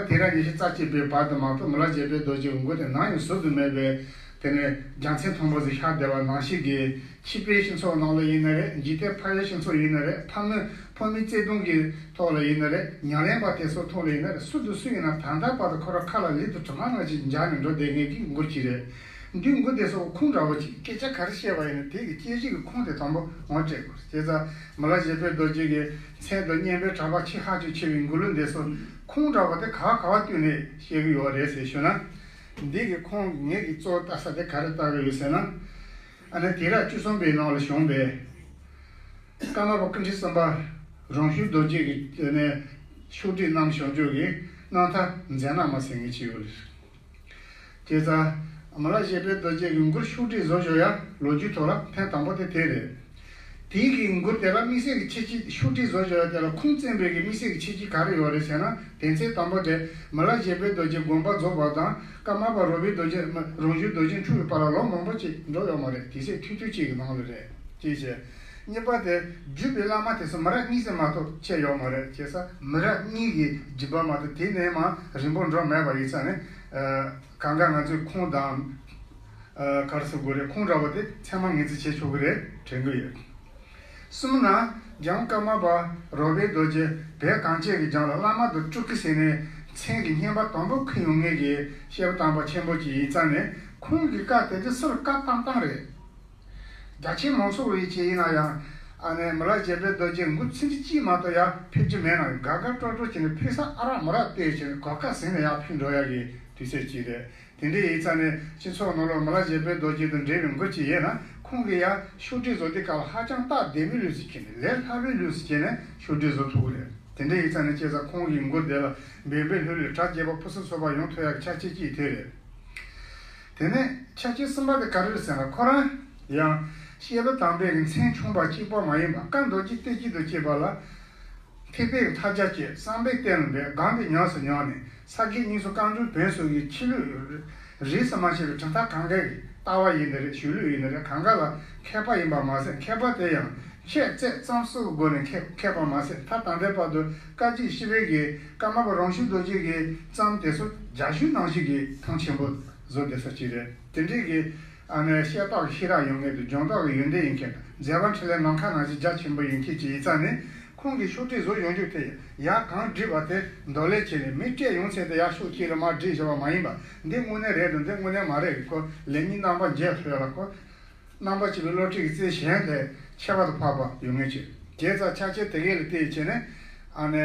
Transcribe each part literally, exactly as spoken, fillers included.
དེ་ར་ཉི་ཤུ་རྩ་གཅིག་པའི་བར་དུ་མ་གཏོགས་མི་ལ་བཞད་པའི་རྡོ་རྗེ་གི་མགུར་དེ་ནམ་ཡང་ཟུར་དུ་མེད་པའི། དེ་ནས་རྒྱལ་མཚན་མཐོན་པོ་ཟིག་ཤར་བསྡད་པ་ནང་བཞིན་གྱི། ཕྱི་པའི་སྤྱི་ཚོགས་ནང་ལ་ཡིན་ན་རེད། འཇིག་རྟེན་ཕ་ཡུལ་སྤྱི་ཚོགས་ཡིན་ན་རེད། ཕ་མི་ཕོ་མོའི་བརྩེ་དུང་གི་ཐོག་ལ་ཡིན་ན་རེད། ཉམས་ལེན་པ་དེ་ཚོ་ཐོག་ལ་ཡིན་ན་རེད། སུ་དང་སུ་ཡིན་ན་ད་ལྟ་བར་དུ་ཁོ་རང་ཁ་ལ་ལུད་དང་གྲིབ་མ་ནང་བཞིན་འཇགས་ནས་འགྲོ་བསྡད་མཁན་གྱི་མགུར་ཅིག་རེད། འདིའི་མགུར་དེ་ཚོ་ཁུངས་འདྲ་བོ་ཅིག་སྐད་ཆ་ག་རེ་བཤད་པ་ཡིན་ན་དེ་གི་དཔྱད་གཞི་གི་ཁུངས་དེ་དང་པོ་ངོ་སྤྲད་དགོས། བྱས་ཙང་མི་ལ་བཞད་པའི་རྡོ་རྗེ་གི་མཚན་དང་སྙན་པའི་གྲགས་པ་ཆེས་ཧ་ཅང་ཆེ་བའི་མགུར་གླུ་འདི་ཚོ་ཁུངས་འདྲ་བོ་དེ་ག་བ་ག་བ་བསྟུན་ནས་བཤད་གི་ཡོད་རེད་ཟེར་ཞུ་ན། འདི་གི་ཁུངས་ངེད་ཀྱི་གཙོ་བོ་ལྟ་ས་དེ་ག་རེ་ལྟ་གི་ཡོད་ཟེར་ན། ཨ་ནི་དུས་རབས་བཅུ་གསུམ་པའི་ནང་ལ་བྱུང་བའི་ཀརྨ་པ་ཀུན་ཁྲིད་གསུམ་པ་རང་ཤུགས་རྡོ་རྗེ་གི་དེ་ནས་ཕྱོགས་སྒྲིག་གནང་བྱུང་རྒྱུ་གི་སྣང་མཐའ་མཛད་རྣམ་མ་ཟེར་མཁན་ཅིག་ཡོད་རེད། བྱས་ཙང་མི་ལ་བཞད་པའི་རྡོ་རྗེ་གི་མགུར་ཕྱོགས་སྒྲིག་བཟོ་བཞག་ཡ་ལོ་རྒྱུས་ཐོག་ལ་ཐེངས་དང་པོ་དེ་དེ་རེད། དེའི་གི་མགུར་དེ་ལ་དམིགས་བསལ་གྱི་ཁྱད་ཆོས་ཕྱོགས་སྒྲིག་བཟོ་བཞག་ཡ་དེ་ལ་ཁུངས་བཙན་པའི་གི་དམིགས་བསལ་གྱི་ཁྱད་ཆོས་ག་རེ་ཡོད་རེད་ཟེར་ན། དེ་ཚེ་དང་པོ་དེ་མི་ལ་བཞད་པའི་རྡོ་རྗེ་དགོངས་པ་རྫོགས་པ་དང་ཀརྨ་པ་རོལ་པའི་རྡོ་རྗེ་རང་ཤུགས་རྡོ་རྗེ་འཁྲུངས་པའི་བར་ལ་ལོ་མང་པོ་ཅིག་འགྲོ་ཡོད་མ་རེད། དུས་ཚོད་ཐུང་ཐུང་ཅིག་གི་ནང་ལ་རེད། ཅེས་བཤད། གཉིས་པ་དེ་བརྒྱུད་པའི་བླ་མ་དེ་ཚོ་མི་རབས་གཉིས་ཙམ་མ་གཏོགས་ཆད་ཡོད་མ་རེད། བྱས་ཙང་མི་རབས་གཉིས་ཀྱི་བརྒྱུད་པ་མ་གཏོགས་དེ་ནས་མར་རིང་པོ་འགྲོ་མེད་པ་ཡིན་ཙང་ནས། གང་ག་ང་ཚོས་ཁུངས་དང་། ག་རེ་ཟེར་དགོས་རེད། ཁུངས་འདྲ་བོ་དེ་ཚད་མ་ངོས་འཛིན་བྱེད་ཆོག་གི་རེད་དྲན་གི་ཡོད། གསུམ་ན། རྒྱལ་དབང་ཀརྨ་པ་རོལ་པའི་རྡོ་རྗེ་བོད་གངས་ཅན་གྱི་ལྗོངས་ལ་བླ་མ་དང་སྤྲུལ་སྐུ་ཟེར་ནས་མཚན་གྱི་སྙན་པ་དང་པོ་ཁུར་ཡོང་མཁན་གྱི་སྐྱེས་བུ་དམ་པ་ཆེན་པོ་ཅིག་ཡིན་ཙང་ནས། ཁོང་གི་བཀའ་དེ་འདྲ་ཟུར་བཀའ་བཏང་བཏང་རེད། རྒྱ་ཆེན་མང་ཚོགས་ཡིན་གཅིག་ཡིན་ན་ཡང་། ཨ་ནི་མི་ལ་བཞད་པའི་རྡོ་རྗེ་མགུར་ཚིག་འབྲུ་གཅིག་མ་གཏོགས་ཡར་ཕུལ་རྒྱུ་མེད་ན་དགའ་དགའ་སྤྲོ་སྤྲོ་བྱས་ནས་ཕུལ་ས་ཨ་རག་མ་རག་བལྟས་བྱས་ནས་གོ་སྐབས་ཟིན་ནས་ཡར་ཕུལ་འགྲོ་ཡག་གི་དུས་ཚོད་ཅིག་རེད། དེ་འདྲ་ཡིན་ཙང་ནས་སྤྱི་ཚོགས་ནང་ལོགས་མི་ལ་བཞད་པའི་རྡོ་རྗེ་དང་འབྲེལ་བའི་མགུར་ཅིག་ཡོད་ན། ཁོང་གིས་ཡར་ཕྱོགས་སྒྲིག་བཟོ་དུས་སྐབས་ལ་ཧ་ཅང་སྟབས་བདེ་བའི་ལུགས་སུ་བྱས་ནས་ལས་སླ་བའི་ལུགས་སུ་བྱས་ནས་ཕྱོགས་སྒྲིག་བཟོ་ཐུབ་ཀྱི་རེད། དེ་འདྲ་ཡིན་ཙང་ནས་བྱས་ཙང་ཁོང་གི་མགུར་དེ་ལ་འབད་འབད་ལྷོད་ལྷོད་གྲ་རྒྱས་པ་ཕུན་སུམ་ཚོགས་པ་ཡོང་ཐུབ་ཡག་གི་ཆ་རྐྱེན་གཅིག་དེ་རེད། དེ་ནས་ཆ་རྐྱེན་གསུམ་པ་དེ་ག་རེ་རེད་ཟེར་ན། ཁོ་རང་ཡང་སྐྱེས་བུ་དམ་པའི་གི་མཚན་ཕྱུང་པ་གཅིག་པོ་མ་ཡིན་པར་བཀའ་མདོ་རྒྱུད་བསྟན་བཅོས་དང་བཅས་པ་ལ་ཐེག་པའི་ཐབས་རྒྱ་བསྐྱེད། བསམ་པའི་གཏན་ལ་འབེབས། སྒོམ་པས་ཉམས་སུ་མྱོང་ནས་ས་དགེ་བསྙེན་སོགས་བསྐང་གྲུབ་བོན་སོགས་ཀྱི་ཆོས་ལུགས་རིས་སུ་མ་ཆད་པའི་གྲུབ་མཐའ་གང་གའི་ལྟ་བ་ཡིན་ན་རེད། གཞུང་ལུགས་ཡིན་ན་རེད། གང་ག་ལ་མཁས་པ་ཡིན་པ་མ་ཟད། མཁས་པ་དེ་ཡང་འཆད་རྩོད་རྩོམ་གསུམ་གྱི་སྒོ་ནས་མཁས་མཁས་པ་མ་ཟད། མཐའ་ད་ལྟའི་བར་དུ་བཀའ་བརྒྱུད་ཞི་བའི་གི་ཀརྨ་པ་རང་ཤུགས་རྡོ་རྗེ་གི་རྩོམ་དེ་ཚོ་རྒྱ་གཞུང་ནང་བཞིན་གྱི་མཐོང་ཆེན་པོ་བཟོ་བསྡད་ས་ཅིག་རེད། དེ་འདྲའི་གི་ཨ་ནི་བཤད་སྟངས་ཤེས་རབ་ཡོད་མཁན་དང་སྦྱོང་བརྡར་གྱི་ཡོན་ཏན་ཡོད་མཁན་དང་། མཛད་པ་འཕྲིན་ལས་ནམ་མཁའ་ནང་བཞིན་རྒྱ་ཆེན་པོ་ཡོད་མཁན་ཅིག་ཡིན་ཙང་ནས། ཁོང་གིས་ཕྱོགས་སྒྲིག་བཟོ་ཡོང་རྒྱུ་དེ་ཡར་གང་བྲིས་པ་དེ་འདོར་ལེན་བྱས་ནས་མི་སྤྲད་ཡོང་ཚད་དེ་ཡར་ཕྱོགས་གཅིག་ལ་མར་བྲིས་བཞག་པ་མ་ཡིན་པ། འདི་དངོས་གནས་རེད་དང་འདི་དངོས་གནས་མ་རེད་ཀྱི་སྐོར་ལེགས་ཉེས་རྣམ་པར་འབྱེད་ཐུབ་ཡག་ལ་སྐོར། རྣམ་པ་གཅིག་པའི་བློ་གྲོས་ཀྱི་རྩལ་གཞན་དེ་ཁྱད་པར་དུ་འཕགས་པ་ཡོད་ངེས་ཀྱི། བྱས་ཙང་ཆ་རྐྱེན་དེ་གས་ལ་བལྟས་བྱས་ནས། ཨ་ནི།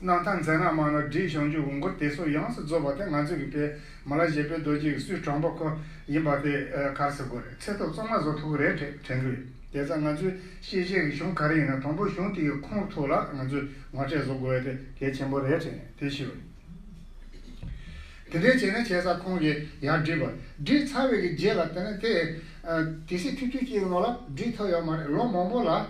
རྣམ་ཐར་མཛད་རྣམ་མ་ནས་བྲིས་བྱུང་རྒྱུ་གི་མགུར་དེ་ཚོ་ཡོངས་སུ་རྫོགས་པ་དེ་ང་ཚོས་ཀྱི་དཔེ་མི་ལ་བཞད་པའི་རྡོ་རྗེ་གི་སྲོལ་དྲང་པོ་ཁོ་ཡིན་པ་དེ་ག་རེ་ཟེར་དགོས་རེད། ཚད་ཐུབ་གཙང་མ་བཟོ་ཐུབ་ཀྱི་རེད་དྲན་དྲན་གི་ཡོད། བྱས་ཙང་ང་ཚོས་ཤེས་བྱའི་གི་གཞུང་ག་རེ་ཡིན་ན་དང་པོ་གཞུང་དེ་གི་ཁུངས་ཐོག་ལ་ང་ཚོས་ངོ་སྤྲོད་བཟོ་དགོས་ཡ་དེ་གལ་ཆེན་པོ་རེད་དྲན་དེ་ཞུ་བ་ཡིན། དེ་འདྲའི་བྱས་ནས་བྱས་ཙང་ཁོང་གིས་ཡར་བྲིས་པ། བྲིས་ཚར་བའི་གི་རྗེས་ལ་དེ་ནས་དེ། ཨ། དེ་སྲིད་ཐུག་ཐུག་ཅིག་ནང་ལ་བྲིས་ཐུབ་ཡོད་མ་རེད། ལོ་མང་པོ་ལ། ཨ།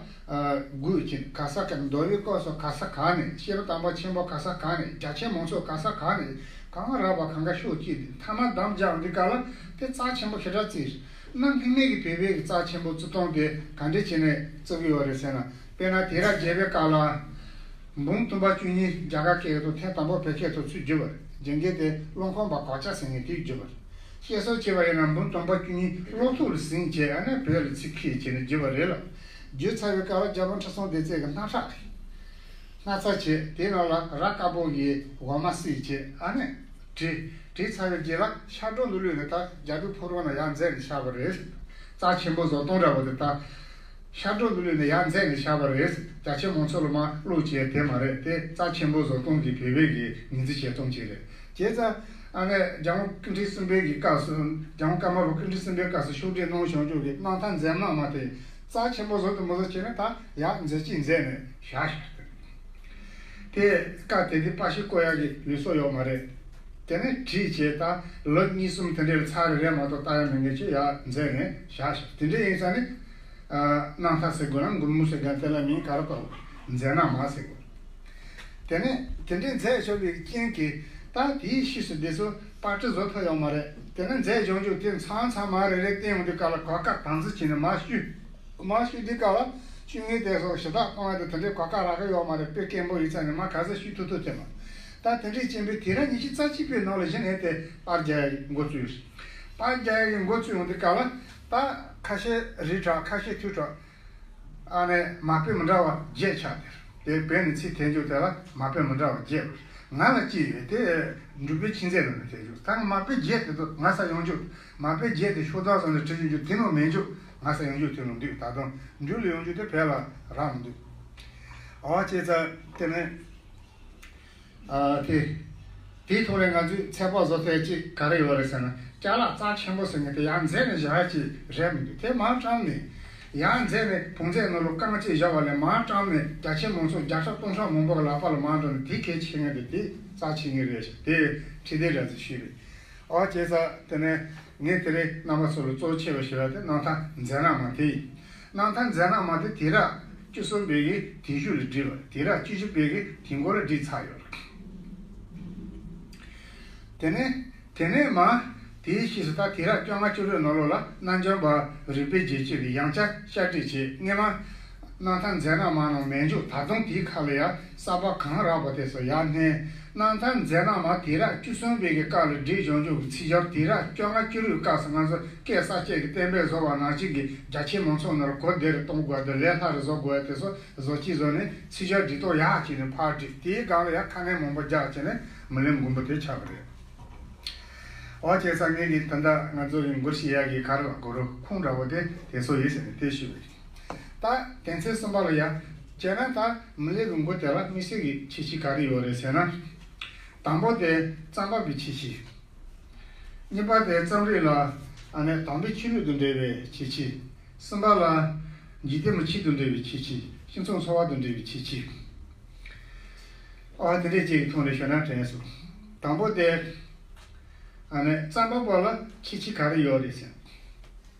སྒུག་ཅིང་ག་ས་ག་ནས། མདོ་དབུས་སྐོར་སོགས་ག་ས་ག་ནས། སྐྱེས་བུ་དམ་པ་ཆེན་པོ་ག་ས་ག་ནས། རྒྱ་ཆེན་མང་ཚོགས་ག་ས་ག་ནས། གང་རག་པ་གང་ག་ཤོག་ཅིག་དེ་མཐའ་མ་འདམ་རྒྱག་འདི་ག་ལ་དེ་རྩ་ཆེན་པོ་ཞེ་དྲག་བརྩིས། གནའ་སྔ་མོའི་གི་བོད་པའི་གི་རྩ་ཆེན་པོ་བརྩི་སྟངས་དེ་ག་འདྲ་བྱས་ནས་བརྩི་གི་ཡོད་རེད་ཟེར་ན། དཔེར་ན་དུས་རབས་བརྒྱད་པའི་སྐབས་ལ། འབུམ་སྟོང་པ་བཅུ་གཉིས་རྒྱ་གར་སྐད་ཐོག་ཐེངས་དང་པོ་བོད་སྐད་ཐོག་ཚུར་བསྒྱུར་བ་རེད། རྒྱ་སྐད་དེ་ཀློང་ཁོག་པ་གོ་ཆ་ཟེར་མཁན་དེས་བསྒྱུར་བ་རེད། བཤད་སྲོལ་བྱས་པ་ཡིན་ན་འབུམ་སྟོང་པ་བཅུ་གཉིས་ཀློག་ཐོག་ལ་ཟིན་བྱས། ཨ་ནི་བོད་ལ་ཚུར་འཁྱེར་བྱས་ནས་བསྒྱུར་བ་རེད་ལ། བསྒྱུར་ཚར་བའི་སྐབས་ལ་རྒྱལ་དབང་ཁྲི་སྲོང་ལྡེ་བཙན་གྱིས་སྣག་ཁྲག་སྣག་ཚ་བྱས། དེའི་ནང་ལ་ར་དཀར་པོ་གི་འོ་མ་བསྲེས་བྱས། ཨ་ནི། བྲིས། བྲིས་ཚར་བའི་རྗེས་ལ་ཤར་ཕྲན་དུ་བླུགས་ནས་ད་རྒྱལ་པོའི་ཕོ་བྲང་ལ་ཡར་འཛེགས་ནས་བཞག་པ་རེད། རྩ་ཆེན་པོ་བཟོ་སྟངས་འདྲ་བོ་དེ་ད། ཤར་ཕྲན་དུ་བླུགས་ནས་ཡར་འཛེགས་ནས་བཞག་པ་རེད། རྒྱ་ཆེན་མང་ཚོགས་ལ་མར་བླུགས་བྱས་དེ་མ་རེད། དེ་རྩ་ཆེན་པོ་བཟོ་སྟངས་ཀྱི་བོད་པའི་གི་ངོས་འཛིན་བྱེད་སྟངས་ཅིག་རེད། བྱས་ཙང་ཨ་ནི་རྒྱལ་དབང་ཀུན་ཁྲིད་གསུམ་པའི་གི་སྐབས་སུ། རྒྱལ་དབང་ཀརྨ་པ་ཀུན་ཁྲིད་གསུམ་པའི་སྐབས་སུ་ཕྱོགས་སྒྲིག་གནང་བྱུང་རྒྱུ་གི་རྣམ་ཐར་མཛད་རྣམ་མ་དེ་རྩ་ཆེན་པོ་བཟོ་དང་མི་བཟོ་བྱས་ནས་ད་ཡར་འཛེགས་ཅིག་འཛེགས་ནས་བཞག་བཞག་དེ། དེ་སྐབས་དེ་དུས་པར་ཤིང་བརྐོ་ཡག་གི་ལུགས་སྲོལ་ཡོད་མ་རེད། དེ་ནས་བྲིས་བྱས་ད་ལོ་གཉིས་གསུམ་དེ་འདྲའི་ཚར་རེ་རེ་མ་གཏོགས་ལྟ་ཡག་མེད་མཁན་ཅིག་ཡར་འཛེགས་ནས་བཞག་བཞག་དེ་འདྲ་ཡིན་ཙང་ནི། ཨ། རྣམ་ཐར་ཟེར་དགོས་ན་མགུར་མུ་ཟེར་མཁན་དེ་ལ་མིང་ག་རེ་བཏགས་དགོས། མཛད་རྣམ་མ་ཟེར་དགོས། དེ་ནས་དེ་འདྲའི་མཛད་བཞག་པའི་རྐྱེན་གྱིས་ད་དེའི་ཕྱིས་སུ་དེ་ཚོ་པར་སྐྲུན་བཟོ་ཐུབ་ཡོད་མ་རེད། དེ་ནས་མཛད་བཞག་རྒྱུ་དེ་མཚམས་མཚམས་མ་རེ་རེ་བསྟན་ཡོང་དུས་སྐབས་ལ་གོ་སྐབས་དམ་འཛིན་བྱས་ནས་མར་བཤུས། མར་བཤུས་དུས་སྐབས་ལ་བཤུས་ངེས་དེ་སོགས་ཞུ་དག་གཏོང་ཡ་དེ་དེ་འདྲའི་གོ་སྐབས་རག་གི་ཡོད་མ་རེད། དཔེ་སྐྱེན་པོ་ཡིན་ཙང་ནས་མར་ག་ཚོད་བཤུས་ཐུབ་ཐུབ་བྱས་མ། ད་དེ་འདྲའི་ཅན་པའི་དུས་རབས་ཉི་ཤུ་རྩ་གཅིག་པའི་ནང་ལ་གཞི་ནས་དེ་པར་རྒྱག་ཡག་གི་འགོ་བཙུགས་ཡོད། པར་རྒྱག་ཡག་གི་འགོ་བཙུགས་ཡོང་དུས་སྐབས་ལ་ད་ཁ་ཤས་རི་བྲག་ཁ་ཤས་ཐོས་བྲག་ཨ་ནས་མ་དཔེ་མི་འདྲ་བ་བརྒྱད་ཆགས་དེར། དེ་བོད་ནས་ཚིག་འཐེན་འཇུག་དེ་ལ་མ་དཔེ་མི་འདྲ་བ་བརྒྱད། ང་ལ་གཅིག་ཡོད་དེ་འབྲུག་པའི་ཆོས་མཛད་ནང་ནས་འཐེན་འཇུག་ད་མ་དཔེ་བརྒྱད་དེ་ཚོ་ང་ས་ཡོང་འཇུག་མ་དཔེ་བརྒྱད་དེ་ཤོག་ཐག་བཟོ་ནས་བྲིས་ཡོང་འཇུག་དེ་ནང་མེད་འཇུག་ང་ས་ཡོང་འཇུག་དེ་ནང་འདུག་ད་དུང་འབྲུག་ལ་ཡོང་འཇུག་དེ་བོད་ལ་རག་མི་འདུག་ཨོ་བྱས་ཙང་དེ་ནས། ཨ་དེ། དེའི་ཐོག་ནས་ང་ཚོས་ཚོད་དཔག་བཟོ་ཐུབ་ཅིག་ག་རེ་ཡོད་རེད་ཟེར་ན། ཅ་ལག་རྩ་ཆེན་པོ་ཟེར་མཁན་དེ་ཡར་འཛེགས་ནས་བཞག་ཡ་ཅིག་རེད་མི་འདུག་དེ་མར་བཀྲམ་ནས། ཡར་འཛེགས་ནས་བོངས་ཚད་ནང་ལ་རྐང་གཅིག་བཞག་པ་ལས་མར་བཀྲམ་ནས་བརྒྱ་ཆ་མང་ཚོགས་བརྒྱ་ཁྲི་སྟོང་ཕྲག་མང་པོ་གི་ལག་པ་ལ་མར་འགྲོ་ནས་དེ་གལ་ཆེ་ངེས་རེད། དེ་རྩ་ཆེ་ངེས་རེད་ཞེས་དེ་ཁྲི་ལྡེ་ར་ཚོས་ཞུས་རེད། ཨོ་བྱས་ཙང་དེ་ནས་ངས་དེ་རིང་རྣམ་པ་ཚོ་ལ་གཙོ་ཆེ་བ་ཞུ་ཡ་དེ་རྣམ་ཐར་མཛད་རྣམ་མ་དེ་ཡིན། རྣམ་ཐར་མཛད་རྣམ་མ་དེ་དུས་རབས་བཅུ་གསུམ་པའི་གི་དུས་གཞུང་ལ་བྲིས་པ་རེད། དུས་རབས་བཅུ་བཞི་པའི་གི་དུས་འགོ་ལ་བྲིས་ཚར་ཡོད་རེད། དེ་ནས་དེ་ནས་མ་དེའི་ཕྱིས་སུ་ད་དུས་རབས་བཅོ་ལྔ་བཅུ་དྲུག་ནང་ལོགས་ལ་རྣམ་འབྱོར་པ་རིག་པའི་རྒྱལ་མཆོག་གིས་ཡང་བསྐྱར་བསྐྱར་བྲིས་བྱས། སྔས་མ་རྣམ་ཐར་མཛད་རྣམ་མ་ནང་མེད་འཇུག་ད་དུང་དེའི་ཁ་ལ་ཡ་གསར་པ་གང་རག་པ་དེ་ཚོ་ཡར་བསྣན། རྣམ་ཐར་མཛད་རྣམ་མ་དུས་རབས་བཅུ་གསུམ་པའི་གི་སྐབས་ལ་བྲིས་བྱུང་འཇུག་གི་ཚིག་སྦྱོར་དུས་རབས་བཅོ་ལྔ་བཅུ་དྲུག་སྐབས་སུ་ང་ཚོ་སྐད་གསར་བཅད་ཀྱི་གཏན་འབེབས་བཟོ་བ་ནང་བཞིན་གྱི་རྒྱ་ཆེའི་མང་ཚོགས་ནང་ལ་གོ་བདེ་རུ་གཏོང་དགོས་དང་ལས་སླ་རུ་བཟོ་དགོས་དེ་ཚོ་བཟོ་གཅིག་བཟོ་ནས་ཚིག་སྦྱོར་འབྲི་སྟངས་ཡག་བྱས་ནས་ཕར་བྲིས། དེའི་སྒང་ལ་ཡང་ཁ་སྣོན་མང་པོ་རྒྱག་བྱས་ནས་མི་ལེན་མགོན་པོ་དེ་ཆགས་པ་རེད། འོ་བྱས་ཙང་ངེད་ཀྱིས་ད་ལྟ་ང་ཚོ་ཡི་མགུར་བཤད་ཡག་གི་ག་རེ་ལ་གོ་རུ་ཁུངས་འདྲ་བོ་དེ་དེ་ཚོ་ཡིན་ཟེར་ནས་དེ་ཞུས་པ་རེད། ད་དོན་ཚན་གསུམ་པ་ལ་ཡ། བྱས་ན་ད་མི་ལེགས་ཀྱི་མགུར་དེ་ལ་དམིགས་བསལ་གྱི་ཁྱད་ཆོས་ག་རེ་ཡོད་རེད་ཟེར་ན། དང་པོ་དེ་རྩོམ་པ་པོའི་ཁྱད་ཆོས། གཉིས་པ་དེ་རྩོམ་རིག་ལ་ཨ་ནི་དམ་པའི་ཆོས་ལུགས་དང་འབྲེལ་བའི་ཁྱད་ཆོས། གསུམ་པ་ལ་འཇིག་རྟེན་མི་ཆོས་དང་འབྲེལ་བའི་ཁྱད་ཆོས། སྤྱི་ཚོགས་འཚོ་བ་དང་འབྲེལ་བའི་ཁྱད་ཆོས། ཨ་དེ་འདྲས་ཅིག་གི་ཐོག་ནས་ཞུ་ན་དྲན་སོང་། དང་པོ་དེ་ཨ་ནི་རྩོམ་པ་པོ་ལ་ཁྱད་ཆོས་ག་རེ་ཡོད་རེད་ཟེར།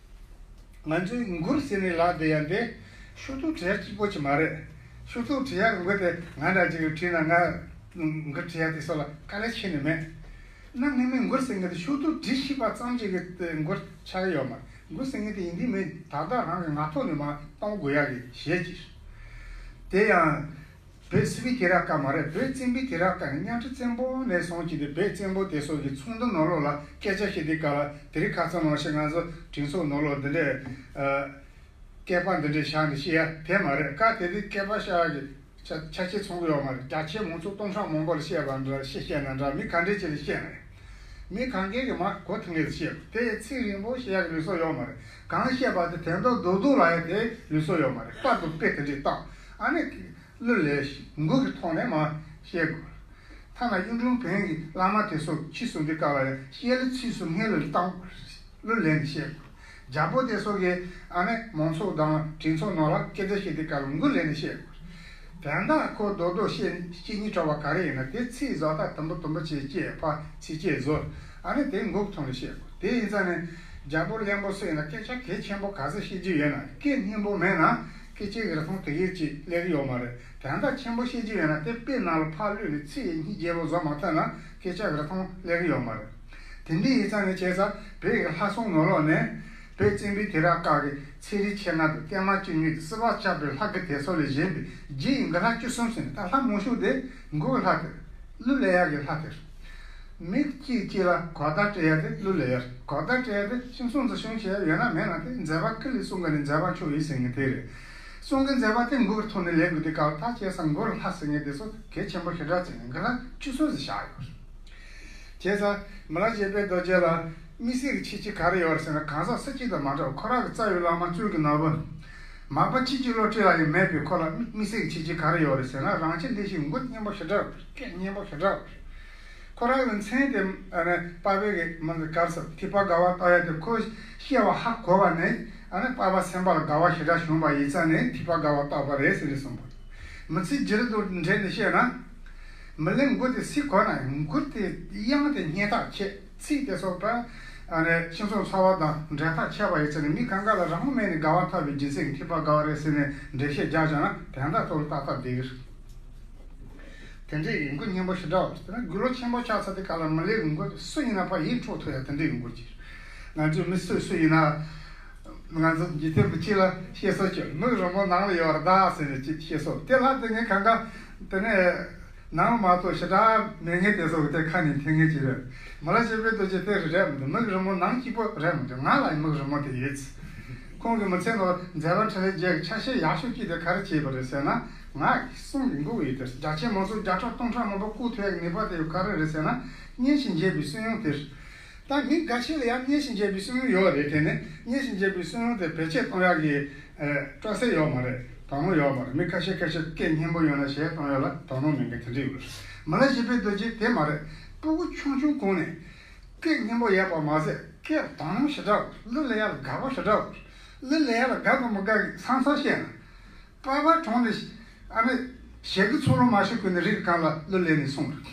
ང་ཚོའི་མགུར་ཟེར་ནས་ལབ་བསྡད་ཡ་འདི་ཤོག་ཐོག་བྲིས་ཡ་གཅིག་པོ་ཅིག་མ་རེད། ཤོག་ཐོག་བྲིས་ཡ་གི་མགུར་དེ་ང་འདྲ་ཅིག་གིས་བྲིས་ན་ང་མགུར་བྲིས་ཡ་དེ་སོགས་ལ་དཀའ་ལས་ཁྱོན་ནས་མེད། གནའ་སྔ་མོའི་མགུར་ཟེར་མཁན་དེ་ཤོག་ཐོག་བྲིས་ཤེས་པ་ཙམ་ཅིག་གི་མགུར་ཆགས་ཡོད་མ་རེད། མགུར་ཟེར་མཁན་དེ་ཡིན་གཅིག་མིན་གཅིག་ད་ལྟ་རང་གི་ངག་ཐོག་ནས་མར་གཏོང་དགོས་ཡ་གི་གཞས་ཅིག་དེ་ཡང་། བོད་སིལ་བུའི་དུས་རབས་སྐབས་མ་རེད། བོད་བཙན་པོའི་དུས་རབས་སྐབས་ནས་གཉའ་ཁྲི་བཙན་པོ་ནས་བཟུང་བྱས་ཏེ་བོད་བཙན་པོ་དེ་ཚོ་གི་ཚོགས་འདུ་ནང་ལོགས་ལ་སྐད་ཆ་བཤད་དུས་སྐབས་ལ་དེ་རིང་ཁ་སང་ནང་བཞིན་ང་ཚོ་གྲོས་ཚོགས་ནང་ལོགས་འདི་འདྲས་ཨ། སྐད་པ་འདི་འདྲས་བཞག་ནས་བཤད་ཡ་དེ་མ་རེད། སྐབས་དེ་དུས་སྐད་པ་བཤད་ཡ་གི་ཆ་ཆ་རྐྱེན་ཚང་གི་ཡོད་མ་རེད། རྒྱ་ཆེ་མང་ཚོགས་སྟོང་ཕྲག་མང་པོ་ལ་བཤད་པ་འདྲ་བཤད་བཤད་ན་འདྲ་མི་ག་འདྲས་ཅིག་ལ་བཤད་ན་རེད། མི་གང་གས་ཀྱི་མ་གོ་ཐུབ་མཁན་ལ་བཤད་དགོས། དེ་ཚིག་རིང་པོ་བཤད་ཡ་གི་ལུགས་སྲོལ་ཡོད་མ་རེད། གང་བཤད་པ་དེ་དོན་དག་རྡོག་རྡོག་ལ་ཡ་དེ་ལུགས་སྲོལ་ཡོད་མ་རེད། པར་དུ་དཔེ་དེ་འདྲས་བཏང་ཨ་ནི། གླུ་ལེན། མགུར་གྱི་ཐོག་ནས་མར་བཤད་དགོས། ཐ་ན་གཡུང་དྲུང་བོན་གྱི་བླ་མ་དེ་ཚོ་ཁྱི་གསུམ་དེ་སྐབས་ལ་ཡང་བཤད་ལུགས་ཚིགས་སུ་བསྔགས་ལུགས་བཏང་། གླུ་ལེན་ནས་བཤད་དགོས། རྒྱལ་པོ་དེ་ཚོ་གིས་ཨ་ནི་མང་ཚོགས་དང་གྲོས་ཚོགས་ནང་ལ་སྐད་ཆ་བཤད་དུས་སྐབས་ལ་མགུར་ལེན་ནས་བཤད་དགོས། དོན་དག་ཁོ་རྡོག་རྡོག་བཤད་བཤད་སྙིང་བྲོ་བ་ག་རེ་ཡིན་ན་དེ་ཚིག་བཟོ་ལྟ་དུམ་བུ་དུམ་བུ་བྱས་བཅད་ཕར་ཚིགས་བཅད་བཟོ། ཨ་ནི་དེ་མགུར་གྱི་ཐོག་ནས་བཤད་དགོས། དེ་ཡིན་ཙང་ནི་རྒྱལ་པོ་བློན་པོ་སུ་ཡིན་ན་སྐད་ཆ་གལ་ཆེན་པོ་ག་ཚོད་བཤད་རྒྱུ་ཡོད་ན་སྐད་སྙན་པོ་མེད་ན་སྐད་ཆའི་རིན་ཐང་དེ་གས་ཅིག་སླེབས་ཀྱི་ཡོད་མ་རེད། དོན་དག་ཆེན་པོ་བཤད་རྒྱུ་ཡོད་ན་དེ་དཔེ་ནང་ལ་ཕར་བླུགས་ནས་ཚིག་སྙིང་རྗེ་པོ་བཟོ་མ་ཐུབ་ན་སྐད་ཆ་རིན་ཐང་སླེབས་ཀྱི་ཡོད་མ་རེད། དེ་འདྲ་ཡིན་ཙང་ནི་བྱས་ཙང་བོད་ཀྱི་ལྷ་སྲུང་ནང་ལོགས་ནས་བོད་བཙན་པོའི་དུས་རབས་སྐབས་ཀྱི་ཚེ་རིང་མཆེད་ལྔ་དང་བརྟན་མ་བཅུ་གཉིས་དང་སྲིད་པ་ཆགས་པའི་ལྷ་སྐུ་དེ་ཚོ་ལས་གཞན་པའི་རྗེ་ཡི་མགུར་ལྷ་བཅུ་གསུམ་ཟེར་ནས་ད་ལྷ་མང་ཤོས་དེ་མགུར་གྱི་ལྷ་དེ། གླུ་ལེན་ཡག་གི་ལྷ་དེ། མི་གཅིག་གཅིག་ལ་གོ་བརྡ་སྤྲད་ཡག་དེ་གླུ་ལེན་ཡག་གོ་བརྡ་སྤྲད་ཡག་དེ་ཁྱིམ་ཚང་འཛིན་སྐྱོང་བྱེད་ཡག་ཡོད་ན་མེད་ན་དེ་མཛད་པ་ཀུན་ལས་གསུང་གི་ནི་མཛད་པ་མཆོག་ཡིན་ཟེར་མཁན་དེ་རེད། གསུང་གི་མཛད་པ་དེ་མགུར་གྱི་ཐོག་ནས་ལེན་དགོས་དུས་སྐབས་ད་བྱས་ཙང་མགུར་ལྷ་ཟེར་མཁན་དེ་ཚོ་གལ་ཆེན་པོ་ཞེ་དྲག་ཅིག་ཡིན། མགུར་ལྷ་བཅུ་གསུམ་ཟེར་བཞག་ཡོད། བྱས་ཙང་མི་ལ་བཞད་པའི་རྡོ་རྗེ་ལ་དམིགས་བསལ་གྱི་ཁྱད་ཆོས་ག་རེ་ཡོད་རེད་ཟེར་ན་གང་ཟག་སུ་གཅིག་དང་མ་འདྲ་བ་ཁོ་རང་གི་རྩ་བའི་བླ་མ་གཙུག་གི་ནོར་བུ། མར་པ་ཆོས་ཀྱི་བློ་གྲོས་ལ་ཡང་མེད་པའི་ཁོ་ལ་དམིགས་བསལ་གྱི་ཁྱད་ཆོས་ག་རེ་ཡོད་རེད་ཟེར་ན་རང་ཆེ་འདི་ཞིག་མགུར་སྙན་པོ་ཞེ་དྲག་སྐད་སྙན་པོ་ཞེ་དྲག་ཁོ་རང་གི་མཚན་དེ་ཨ་ནི་པ་ཕའི་གི་མིང་གི་གར་སོང་ཐེག་པ་དགའ་བ་བཏགས་ཡ་དེ་ཁོས་བཤད་པ་ཧ་གོ་བ་ནས་ཨ་ནི་པ་ཕ་སེམས་པ་ལ་དགའ་བ་ཞེ་དྲག་བྱུང་བ་ཡིན་ཙང་ནས་ཐེག་པ་དགའ་བ་བཏགས་པ་རེད་ཟེར་ནས་གསུངས་པ། མི་ཚེ་བརྗེ་རེས་དང་འབྲེལ་ནས་བཤད་ན། མི་ལེགས་མགུར་དེ་སུས་གོ་ན་མགུར་དེ་དབྱངས་དེ་སྙན་ཐག་ཆད་ཚིག་དེ་སོགས་པ། ཨ་ནི་ཁྱིམ་ཚང་འཚོ་བ་དང་འབྲེལ་ཐག་ཆད་པ་ཡིན་ཙང་ནས་མི་གང་ག་ལ་རང་དབང་མེད་ནས་དགའ་བ་ཐོབ་པའི་རྒྱུ་མཚན་གྱིས་ཐེག་པ་དགའ་བ་རེད་ཟེར་ནས་འགྲེལ་བཤད་རྒྱག་བྱུང་ན་དོན་དག་ཐོག་ལ་ཏག་ཏག་བསྡད་ཀྱི་རེད། དེ་འདྲའི་ཡི་མགུར་སྙན་པོ་ཞེ་དྲག་པ་རེད། དེ་ནས་དགུང་ལོ་ཆེན་པོ་ཆགས་ཚར་དུས་སྐབས་ལ་མི་ལེགས་མགུར་དེ་སུ་ཡིན་ན་ཕར་ཡིད་འཕྲོག་ཐུབ་ཡ་དེ་འདྲའི་ཡི་མགུར་ཅིག་རེད། ང་ཚོའི་མི་སུ་སུ་ཡིན་ན་ང་ཚོ་འཇིག་རྟེན་པ་གཅིག་ལ་བཤད་སྲོལ་ཅིག་མིག་རིང་པོ་ནང་ལ་ཡོད་རེད་ད་ཟེར་ནས་ཅིག་བཤད་སྲོལ་དེ་ལ་དེ་ངས་གང་ག་དེ་ནས་ ནང་མ་གཏོགས་ཞེ་དྲག་མེད་མཁན་དེ་ཚོ་གི་དེ་ཁ་ནས་འཐེན་མཁན་ཅིག་རེད། མི་ལ་བཞད་པའི་རྡོ་རྗེ་དེ་རེད་མི་འདུག་མི་གི་རི་མོ་ནང་གཅིག་པོ་རེད་མི་འདུག་ང་ལ་མི་གི་རི་མོ་དེ་ཡོད། ཁོང་གི་མི་ཚེ་ནང་མཛད་པ་འཕྲིན་ལས་རྒྱལ་གྱི་ཆ་ཤས་ཡག་ཤོས་གཅིག་དེ་ག་རེ་བྱས་པ་རེད་ཟེར་ན། ང་གསུང་གི་མགོ་བོ་ཡོད་དེ་རྒྱ་ཆེན་མང་ཚོགས་བརྒྱ་ཕྲག་སྟོང་ཕྲག་མང་པོ་བཀུག་ཐུབ་ཡག་གི་ནུས་པ་དེ་ཡོད་ག་རེ་རེད་ཟེར་ན། སྙན་ཞིང་འཇེབས་པའི་སུན་དབྱངས་དེ་རེད། ད་མི་འགའ་ཤས་ལ་ཡང་སྙན་ཞིང་འཇེབས་པའི་སུན་དབྱངས་ཡོད་རེད། དེ་ནི་སྙན་ཞིང་འཇེབས་པའི་སུན་དབྱངས་དེ་བེད་སྤྱོད་གཏོང་ཡག་གི་ཨ་སྤྲོ་སེམས་ཡོད་མ་རེད། དོ་སྣང་ཡོད་མ་རེད། མི་ཁ་ཤས་ཁ་ཤས་སྐད་སྙན་པོ་ཡོད་ན་གཞས་གཏོང་ཡག་ལ་དོ་སྣང་མེད་མཁན་དེ་འདྲ་ཡོད་རེད། མི་ལ་བཞད་པའི་རྡོ་རྗེ་དེ་མ་རེད། སྤུ་གུ་ཆུང་ཆུང་གོང་ནས་སྐད་སྙན་པོ་ཡོད་པ་མ་ཟད་སྐད་དོ་སྣང་ཞེ་དྲག་གླུ་ལེན་ཡག་ལ་དགའ་པོ་ཞེ་དྲག་གླུ་ལེན་ཡག་ལ་དགའ་དང་མི་དགའ་གི་ས་མཚམས་བཤད་ན། པ་ཕ་གྲོངས་ནས་ཨ་ནི་ཞལ་གྱི་ཚུར་ལོང་མ་ཤོར་གོང་ནས་རིགས་གང་ལ་གླུ་ལེན་ནས་སོང་རེད།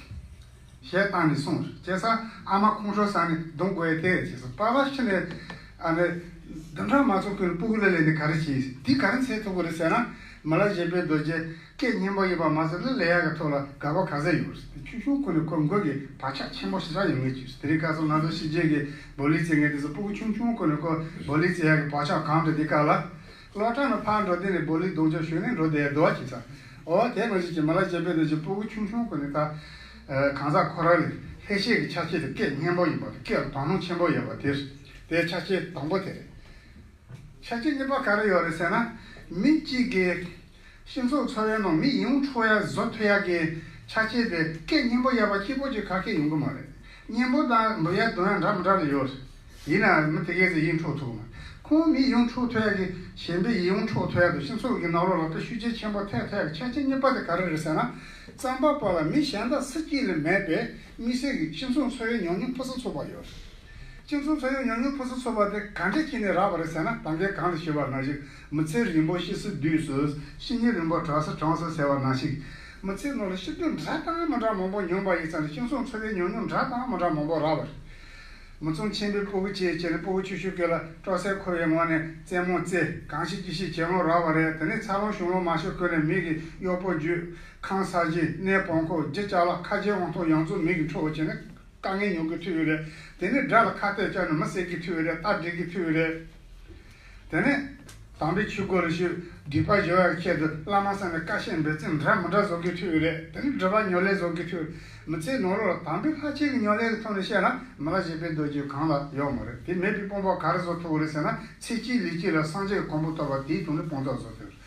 གཞས་བཏང་ནས་སོང་རེད། བྱས་ཙང་ཨ་མ་ཁོང་ཁྲོ་ཟ་ནས་རྡུང་དགོས་ཡ་དེ་རེད། བྱས་ཙང་པ་ཕ་ཤི་ནས་ཨ་ནི་བདུན་ཕྲག་མ་ཚང་གོང་ནས་སྤུ་གུ་གླུ་ལེན་ནས་ག་རེ་བྱས། འདི་ག་རེ་འཚོལ་ཐུབ་ཀྱི་རེད་ཟེར་ན། མི་ལ་བཞད་པའི་རྡོ་རྗེ་སྐད་སྙན་པོ་ཡིན་པ་མ་ཟད་གླུ་ལེན་ཡག་གི་ཐོག་ལ་དགའ་པོ་ག་ཚོད་ཡོད་རེད། དེ་ཆུང་ཆུང་གོང་ནས་ཁོ་མགོ་གི་བག་ཆགས་ཆེན་པོ་ཞེ་དྲག་ཡོང་གི་ཡོད་རེད། དེ་རིང་ཁ་སང་ང་ཚོ་ཕྱི་རྒྱལ་གྱི་བོ་ལི་རྩེད་མཁན་དེ་ཚོ་སྤུ་གུ་ཆུང་ཆུང་གོང་ནས་ཁོ་བོ་ལི་རྩེད་ཡག་གི་བག་ཆགས་གང་འདྲ་དེ་ག་ལ། སློབ་གྲྭ་ནས་ཕར་འགྲོ་དུས་ནས་བོ་ལི་རྡུང་ཆོག་ཞུས་ནས་འགྲོ་བསྡད་འདུག་བ་བྱས་ཙང་། འོ་དེ་ནང་བཞིན་གྱི་མི་ལ་བྱེད་པའི་ནང་བཞིན་སྤུ་གུ་ཆུང་ཆུང་ཁོ་ནས་ད། གང་ཟག་ཁོ་རང་ལ་ལྷད་ཤེས་ཀྱི་ཆ་རྐྱེན་དེ་སྐད་སྙན་པོ་ཡིན་པ་དང་སྐད་དོ་སྣང་ཆེན་པོ་ཡོད་པ་དེ་དེ་ཆ་རྐྱེན་དང་པོ་དེ་རེད། ཆ་རྐྱེན་གཉིས་པ་ག་རེ་ཡོད་རེད་ཟེར་ན། མི་གཅིག་གིས་སྤྱི་ཚོགས་འཚོ་བའི་ནང་མི་ཡོངས་འཕྲོག་ཡ་བཟོ་ཐུབ་ཡ་གི་ཆ་རྐྱེན་དེ་སྐད་སྙན་པོ་ཡོད་པ་གཅིག་པོ་གཅིག་ག་གེ་ཡོང་གི་མ་རེད། སྙན་པོ་དང་འབུད་ཡ་རྡུང་ཡ་འདྲ་མི་འདྲ་ལ་ཡོད་རེད། ཡིན་ནའང་མི་དེ་གས་ཚོ་ཡིད་འཕྲོག་ཐུབ་མ། ཁོང་མི་ཡིད་འཕྲོག་ཐུབ་ཡ་གི་གཞན་པའི་ཡིད་འཕྲོག་ཐུབ་ཡ་དང་སྤྱི་ཚོགས་ཀྱི་ནང་ལོགས་ལ་དཔེ་ཤུགས་རྐྱེན་ཆེན་པོ་ཐེབས་ཐུབ་ཡ་གི་ཆ་རྐྱེན་གཉིས་པ་དེ་ག་རེ་རེད་ཟེར་ན། རྩམ་པ་པ་ལ་མི་གཞན་དག་སུ་གཅིག་ལས་མེད་པའི་དམིགས་བསལ་གྱི་སྤྱི་ཚོགས་འཚོ་བའི་ཉམས་མྱོང་ཕུན་སུམ་ཚོགས་པ་ཡོད། སྤྱི་ཚོགས་འཚོ་བའི་ཉམས་མྱོང་ཕུན་སུམ་ཚོགས་པ་དེ་ག་འདྲ་བྱས་ནས་རག་པ་རེད་ཟེར་ན། ད་གིན་གོང་ལ་ཞུས་པ་ནང་བཞིན་མི་ཚེ་རིང་པོ་སྐྱེ་ས་དུས་སུ་ཤི་ནས་རིང་པོ་གྲོངས་ས་གྲོངས་ས་ཟེར་བ་ནང་བཞིན། མི་ཚེ་ནང་ལ་སྐྱིད་སྡུག་འདྲ་དང་མི་འདྲ་མང་པོ་མྱོང་པ་ཡིན་ཙང་ནས་སྤྱི་ཚོགས་འཚོ་བའི་ཉམས་མྱོང་འདྲ་དང་མི་འདྲ་མང་པོ་རག་པ་རེད། མི་ཚང་ཆེན་པོའི་སྤུ་གུ་བྱས་བྱས་ནས་སྤུ་གུ་ཆུང་ཆུང་སྐབས་ལ་སྤྲོ་སེམས་འཁོལ་བའི་ངང་ནས་རྩེད་མོ་རྩེ། གང་ཤེས་ཅི་ཤེས་བྱེད་ལོང་རག་པ་རེད། དེ་ནས་འཚར་ལོངས་བྱུང་ལོང་མ་ཤོར་གོང་ནས་མི་གི་གཡོག་པོ་འཇུས། ཁང་ས་ཞིག་གནས་སྤོ་འཁོར་རྒྱུ་ཅ་ལག་ཁ་རྗེ་དབང་ཐང་ཡོངས་རྫོགས་མི་གི་འཕྲོག་བྱས་ནས་དཀའ་ངལ་མྱོང་གི་ཐུག་ཡོད་རེད། དེ་ནས་དགྲ་ལ་ཁ་གཏད་བཅག་ནས་མི་བསད་ཀྱི་ཐུག་ཡོད་རེད། རྟ་སྒྲིག་གི་ཐུག་ཡོད་རེད། དེ་ནས་དམ་པའི་ཆོས་སྒོ་ལ་ཞུགས། སྡིག་པ་སྦྱོང་ཡག་ཆེད་དུ་བླ་མ་ས་ནས་བཀའ་བཤད་འབད་བརྩོན་འདྲ་མི་འདྲ་བཟོ་གི་ཐུག་ཡོད་རེད། དེ་ནས་སྒྲུབ་པ་ཉམས་ལེན་བཟོ་གི་ཐུག་ཡོད་རེད། མི་ཚེའི་ནང་ལོགས་ལ་དམ་པའི་ལྷ་ཆོས་ཀྱི་ཉམས་ལེན་གྱི་ཐོག་ནས་བཤད་ན་མི་ལ་བྱེད་པའི་རྡོ་རྗེ་གང་ལ་ཡོད་མ་རེད། དེ་མེད་པའི་དཔུང་པ་ག་རེ་བཟོ་ཐུབ་ཀྱི་རེད་ཟེར་ན། ཚེ་གཅིག་ལུས་གཅིག་ལ་སངས་རྒྱས་ཀྱི་གོ་འཕང་ཐོབ་པ་དེའི་དོན་ལ་དཔང་རྟགས་བཟོ་ཐུབ་ཀྱི་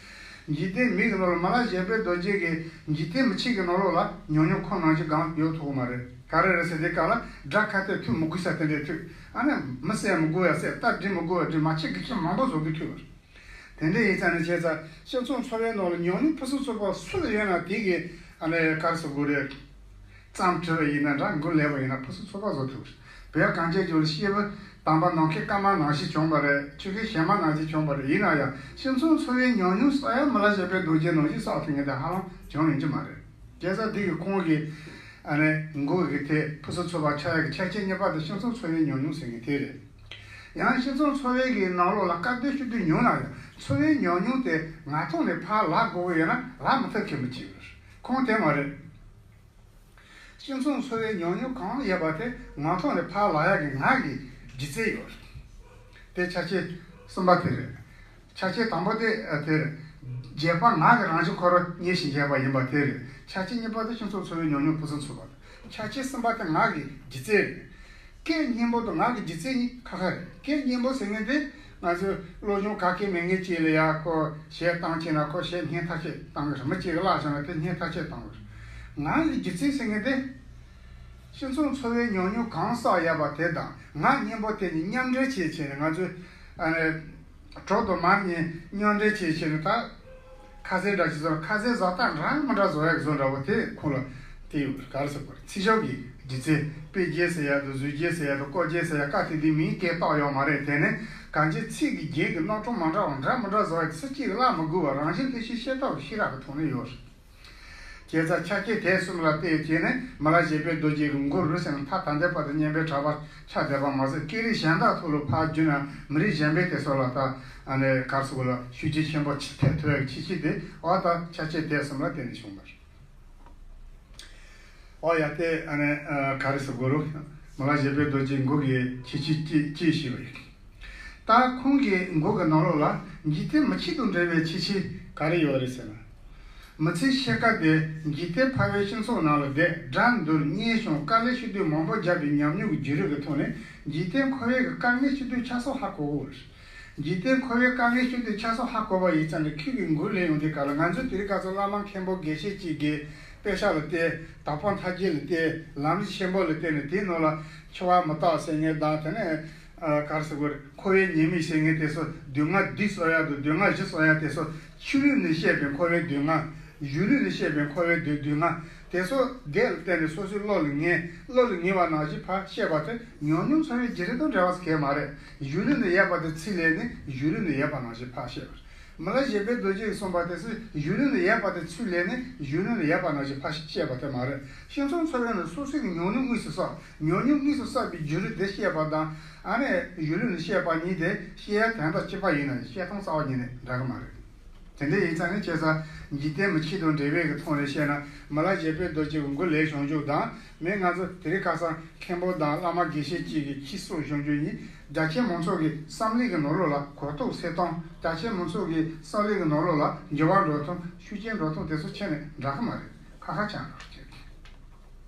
རེད། འཇིག་རྟེན་མི་གི་ནང་ལ་མི་ལ་བྱེད་པའི་རྡོ་རྗེ་གི་འཇིག་རྟེན་མི་ཆོས་ཀྱི་ནང་ལོགས་ལ་ཉམས་མྱོང་ཁོ་ནང་བཞིན་གང་ཡོད་ཐུབ་ཀྱི་མ་རེད། ག་རེ་རེད་ཟེར་དུས་སྐབས་ལ་དགྲ་ཁ་གཏད་ཐུག་མི་དགོས་ས་དེ་འདྲས་ཐུག་ཨ་ནི་མི་བསད་མི་དགོས་ཡ་བསད། རྟ་སྒྲིག་མི་དགོས་ཡ་སྒྲིག་མ་བྱེད་གི་ཆེད་མང་པོ་བཟོ་གི་ཐུག་པ་རེད། དེ་འདྲ་ཡིན་ཙང་ནི་བྱས་ཙང་སྤྱི་ཚོགས་འཚོ་བའི་ནང་ལ་ཉམས་མྱོང་ཕུན་སུམ་ཚོགས་པ་སུ་ལ་ཡོད་ན་དེ་གི་ཨ་ནི་ག་རེ་ཟེར་དགོས་རེད། རྩོམ་འབྲི་བ་ཡིན་ན་འདྲ། མགུར་ལེན་པ་ཡིན་ན་ཕུན་སུམ་ཚོགས་པ་བཟོ་ཐུབ་པ་རེད། བོད་གངས་ཅན་ལྗོངས་ལ་སྐྱེས་བུ་དམ་པ་ནམ་མཁའི་སྐར་མ་ནང་བཞིན་བྱུང་བ་རེད། ཆོས་སྐད་གཞས་མ་ནང་བཞིན་བྱུང་བ་རེད། ཡིན་ན་ཡང་སྤྱི་ཚོགས་འཚོ་བའི་ཉམས་མྱོང་བསགས་ཡ་མི་ལ་བྱེད་པའི་རྡོ་རྗེ་ནང་བཞིན་བསགས་ཐུབ་མཁན་དེ་ཧ་ལམ་བྱུང་ཡོང་གི་མ་རེད། བྱས་ཙང་འདི་གི་ཁོང་གི་ཨ་ནི་མགུར་གྱི་དེ་ཕུན་སུམ་ཚོགས་པ་ཆགས་ཡ་གི་ཆ་རྐྱེན་གཉིས་པ་དེ་སྤྱི་ཚོགས་འཚོ་བའི་ཉམས་མྱོང་ཟེར་མཁན་དེ་རེད། ཡང་སྤྱི་ཚོགས་འཚོ་བའི་གི་ནང་ལོགས་ལ་དཀའ་སྡུག་ཤུགས་ཆེ་མྱོང་ན་ཡང་འཚོ་བའི་ཉམས་མྱོང་དེ་ངག་ཐོག་ནས་ཕར་ལབ་དགོས་ཀྱི་ཡོད་ན་ལབ་མི་ཐུབ་མཁན་མི་གཅིག་རེད། ཁོང་དེ་མ་རེད། སྤྱི་ཚོགས་འཚོ་བའི་ཉམས་མྱོང་གང་ཡོད་པ་དེ་ངག་ཐོག་ནས་ཕར་ལབ་ཡག་གི་ངག་གི་སྒྱུ་རྩལ་ཡོད་རེད། དེ་ཆ་རྐྱེན་གསུམ་པ་དེ་རེད། ཆ་རྐྱེན་དང་པོ་དེ་ཨ་དེ་རེད། རྒྱས་པ་ངག་གི་རང་བཞིན་ཁོ་རང་སྙན་ཞིང་འཇེབས་པ་ཡིན་པ་དེ་རེད། ཆ་རྐྱེན་གཉིས་པ་དེ་སྤྱི་ཚོགས་འཚོ་བའི་ཉམས་མྱོང་ཕུན་སུམ་ཚོགས་པ་དང་། ཆ་རྐྱེན་གསུམ་པ་དེ་ངག་གི་སྒྱུ་རྩལ་རེད། སྐད་སྙན་པོ་དང་ངག་གི་སྒྱུ་རྩལ་གཉིས་ཁ་ཁ་རེད། སྐད་སྙན་པོ་ཟེར་མཁན་དེ་ང་ཚོས་བློ་སྦྱོང་ག་གེ་མེད་མཁན་ཅིག་ལ་ཡ་ཁོ་གཞས་བཏང་བྱས་ན་ཁོ་གཞས་སྙན་ཐག་ཆོད་བཏང་གི་རེད། མི་གཅིག་གིས་བཀླགས་བྱུང་ན་དེ་སྙན་ཐག་ཆོད་བཏང་གི་རེད། ངག་གི་སྒྱུ་རྩལ་ཟེར་མཁན་དེ། སྤྱི་ཚོགས་འཚོ་བའི་ཉམས་མྱོང་གང་བསགས་ཡོད་པ་དེ་དང་ངག་སྙན་པོ་དེ་གཉིས་མཉམ་འབྲེལ་བྱས་བྱས་ནས་ང་ཚོས་ཨ་ནི་གྲོགས་དང་མ་གཉིས་མཉམ་འབྲེལ་བྱས་བྱས་ནས་ད་ཁ་ཟས་འདྲ་ཞིག་བཟོ། ཁ་ཟས་བཟོ་སྟངས་འདྲ་མི་འདྲ་བཟོ་ཡག་བཟོ་འདྲ་བོ་དེ་ཁོང་ལ་དེ་ཡོད་ག་རེ་ཟེར་དགོས་རེད། ཚིག་ཞབས་ཀྱི་སྒྱུ་རྩལ། དཔེ་རྒྱན་ཟེར་ཡག་དང་བཟོ་རྒྱན་ཟེར་ཡག་དང་བརྐོ་རྒྱན་ཟེར་ཡག་བཀའ་དེ་འདི་མིང་སྐད་བཏགས་ཡོད་མ་རེད། དེ་ནི་གང་ཅི་ཚིག་གི་རྒྱན་གྱི་རྣམ་གྲངས་མ་འདྲ་བ་འདྲ་མི་འདྲ་བཟོ་ཡག་དེ་སུ་གཅིག་གིས་བཀླག་མི་དགོས་པར་རང་བཞིན་ལྷན་སྐྱེས་ཤེས་རྟོགས་ཤེས་རབ་ཀྱི་ཐོག་ནས་ཡོད་རེད། བྱས་ཙང་ཆ་རྐྱེན་དེ་གསུམ་ལ་བལྟས་བྱས་ནས་མི་ལ་བྱེད་པའི་རྡོ་རྗེ་གི་མགུར་ཟེར་ན་མཐའ་ད་ལྟའི་བར་དུ་སྙན་པའི་གྲགས་པ་ཆགས་བསྡད་པ་མ་ཟད་སྐད་རིགས་གཞན་དག་ཐོག་ལ་ཕར་བསྒྱུར་ན་མི་རིགས་གཞན་པའི་དེ་ཚོ་ལ་ད་ཨ་ནི་ག་རེ་ཟེར་དགོས་རེད། ཤུགས་རྐྱེན་ཆེན་པོ་ཆེ་ཐེབས་ཐུབ་ཡག་གི་ཁྱད་ཆོས་དེ་འོ་ད་ཆ་རྐྱེན་དེ་གསུམ་ལ་བརྟེན་ནས་བྱུང་བ་རེད། འོ་ཡ་དེ་ཨ་ནི་ཨ་ག་རེ་ཟེར་དགོས་རེད། མི་ལ་བྱེད་པའི་རྡོ་རྗེ་མགུར་གྱི་ཁྱད་ཆོས་ཅི་ཅི་ཞིག་རེད། ད་ཁོང་གི་མགུར་གྱི་ནང་ལོགས་ལ་འཇིག་རྟེན་མི་ཆོས་དང་འབྲེལ་བའི་ཁྱད་ཆོས་ག་རེ་ཡོད་རེད་ཟེར་ན། མི་ཚེའི་ཕྱེད་ཀ་དེ་འཇིག་རྟེན་ཕལ་བའི་སྤྱི་ཚོགས་ནང་ལ་བསྡད། དགྲ་འདུལ། གཉེན་སྐྱོང་། དཀའ་ལས་ཤི་དུས་མང་པོ་བརྒྱབ་པའི་ཉམས་མྱོང་གི་བརྒྱུད་རིམ་གྱི་ཐོག་ནས་འཇིག་རྟེན་འཁོར་བའི་གི་དཀའ་ངལ་ཤི་དུས་ཆ་ཚང་ཧ་གོ་གི་ཡོད་རེད། འཇིག་རྟེན་འཁོར་བའི་དཀའ་ངལ་ཤི་དུས་ཆ་ཚང་ཧ་གོ་བ་ཡིན་ཙང་ནས། ཁྱོད་ཀྱིས་མགོ་ལེན་ཡོང་དུས་སྐབས་ལ། ང་ཚོས་དེ་རིང་ཁ་སང་བླ་མ་མཁན་པོ་དགེ་བཤེས་གཅིག་གིས་དཔེ་ཆ་ལ་བལྟས། དྭགས་པོ་ཐར་རྒྱན་ལ་བལྟས། ལམ་རིམ་ཆེན་པོ་ལ་བལྟས་ནས། དེའི་ནང་ལ་འཆི་བ་མི་རྟག་ཟེར་མཁན་དང་། དེ་ནས་ཨ་ག་རེ་ཟེར་དགོས་རེད། འཁོར་བའི་ཉེས་དམིགས་ཟེར་མཁན་དེ་ཚོ། སྡུག་བསྔལ་བསྡུས་གསུང་ཡག་དང་སྡུག་བསྔལ་བཞི་གསུང་ཡག་དེ་ཚོ། ཆོས་ལུགས་ནས་བཤད་པའི་འཁོར་བའི་སྡུག་བསྔལ། གཞུང་ལུགས་ནས་བཤད་པའི་འཁོར་བའི་སྡུག་སྡུག་བསྔལ་དེ་ཚོ་སྒེར་ལ་བརྟེན་ནས་སོ་སོའི་བློ་ལ་ངེས། བློ་ལ་ངེས་པ་ནང་བཞིན་ཕར་བཤད་པ་དེ་ཉམས་མྱོང་ཚོར་བའི་བརྒྱུད་རིམ་དང་འབྲེལ་བ་གང་ཡང་མ་རེད། གཞུང་ལུགས་ནས་ཡོད་པ་དེ་ཚུར་ལེན་ནས་གཞུང་ལུགས་ནས་ཡོད་པ་ནང་བཞིན་ཕར་བཤད་པ་རེད། མི་ལ་བཞད་པའི་རྡོ་རྗེ་ཡིས་གསུངས་པ་དེ་ཚོ་གཞུང་ལུགས་ནས་ཡོད་པ་དེ་ཚུར་ལེན་ནས་གཞུང་ལུགས་ནས་ཡོད་པ་ནང་བཞིན་ཕར་བཤད་པ་དེ་མ་རེད། སྤྱི་ཚོགས་འཚོ་བའི་ནང་སོ་སོའི་གི་ཉམས་མྱོང་དངོས་སུ་བསགས། ཉམས་མྱོང་དངོས་སུ་བསགས་པའི་བརྒྱུད་རིམ་དེ་བཤད་པ་དང་། ཨ་ནི་གཞུང་ལུགས་ནས་བཤད་པ་གཉིས་དེ་བཤད་ཡ་དོན་དག་གཅིག་པ་ཡིན་ན་ཡང་། བཤད་སྟངས་རྩ་བ་ཉིད་ནས་འདྲ་གི་མ་རེད། དེ་འདྲ་ཡིན་ཙང་ནི། བྱས་ཙང་འཇིག་རྟེན་མི་ཆོས་དང་འབྲེལ་བའི་གི་ཐོག་ནས་བཤད་ན། མི་ལ་བཞད་པའི་རྡོ་རྗེ་གི་མགོ་ལེན་བྱུང་རྒྱུ་དང་། མི་ང་ཚོ་དེ་རིང་ཁ་སང་མཁན་པོ་དང་བླ་མ་དགེ་བཤེས་གཅིག་གིས་ཅིག་གསུངས་བྱུང་རྒྱུ་གཉིས། རྒྱ་ཆེན་མང་ཚོགས་ཀྱི་བསམ་བློའི་གི་ནང་ལོགས་ལ་གོ་རྟོགས་སད་སྟངས། རྒྱ་ཆེན་མང་ཚོགས་ཀྱི་བསམ་བློའི་གི་ནང་ལོགས་ལ་འགྱུར་བ་འགྲོ་སྟངས། ཤུགས་རྐྱེན་འགྲོ་སྟངས་དེ་ཚོ་ཁྱོན་ནས་འདྲ་གི་མ་རེད། ཁ་ཁ་ཆགས་འགྲོ་གི།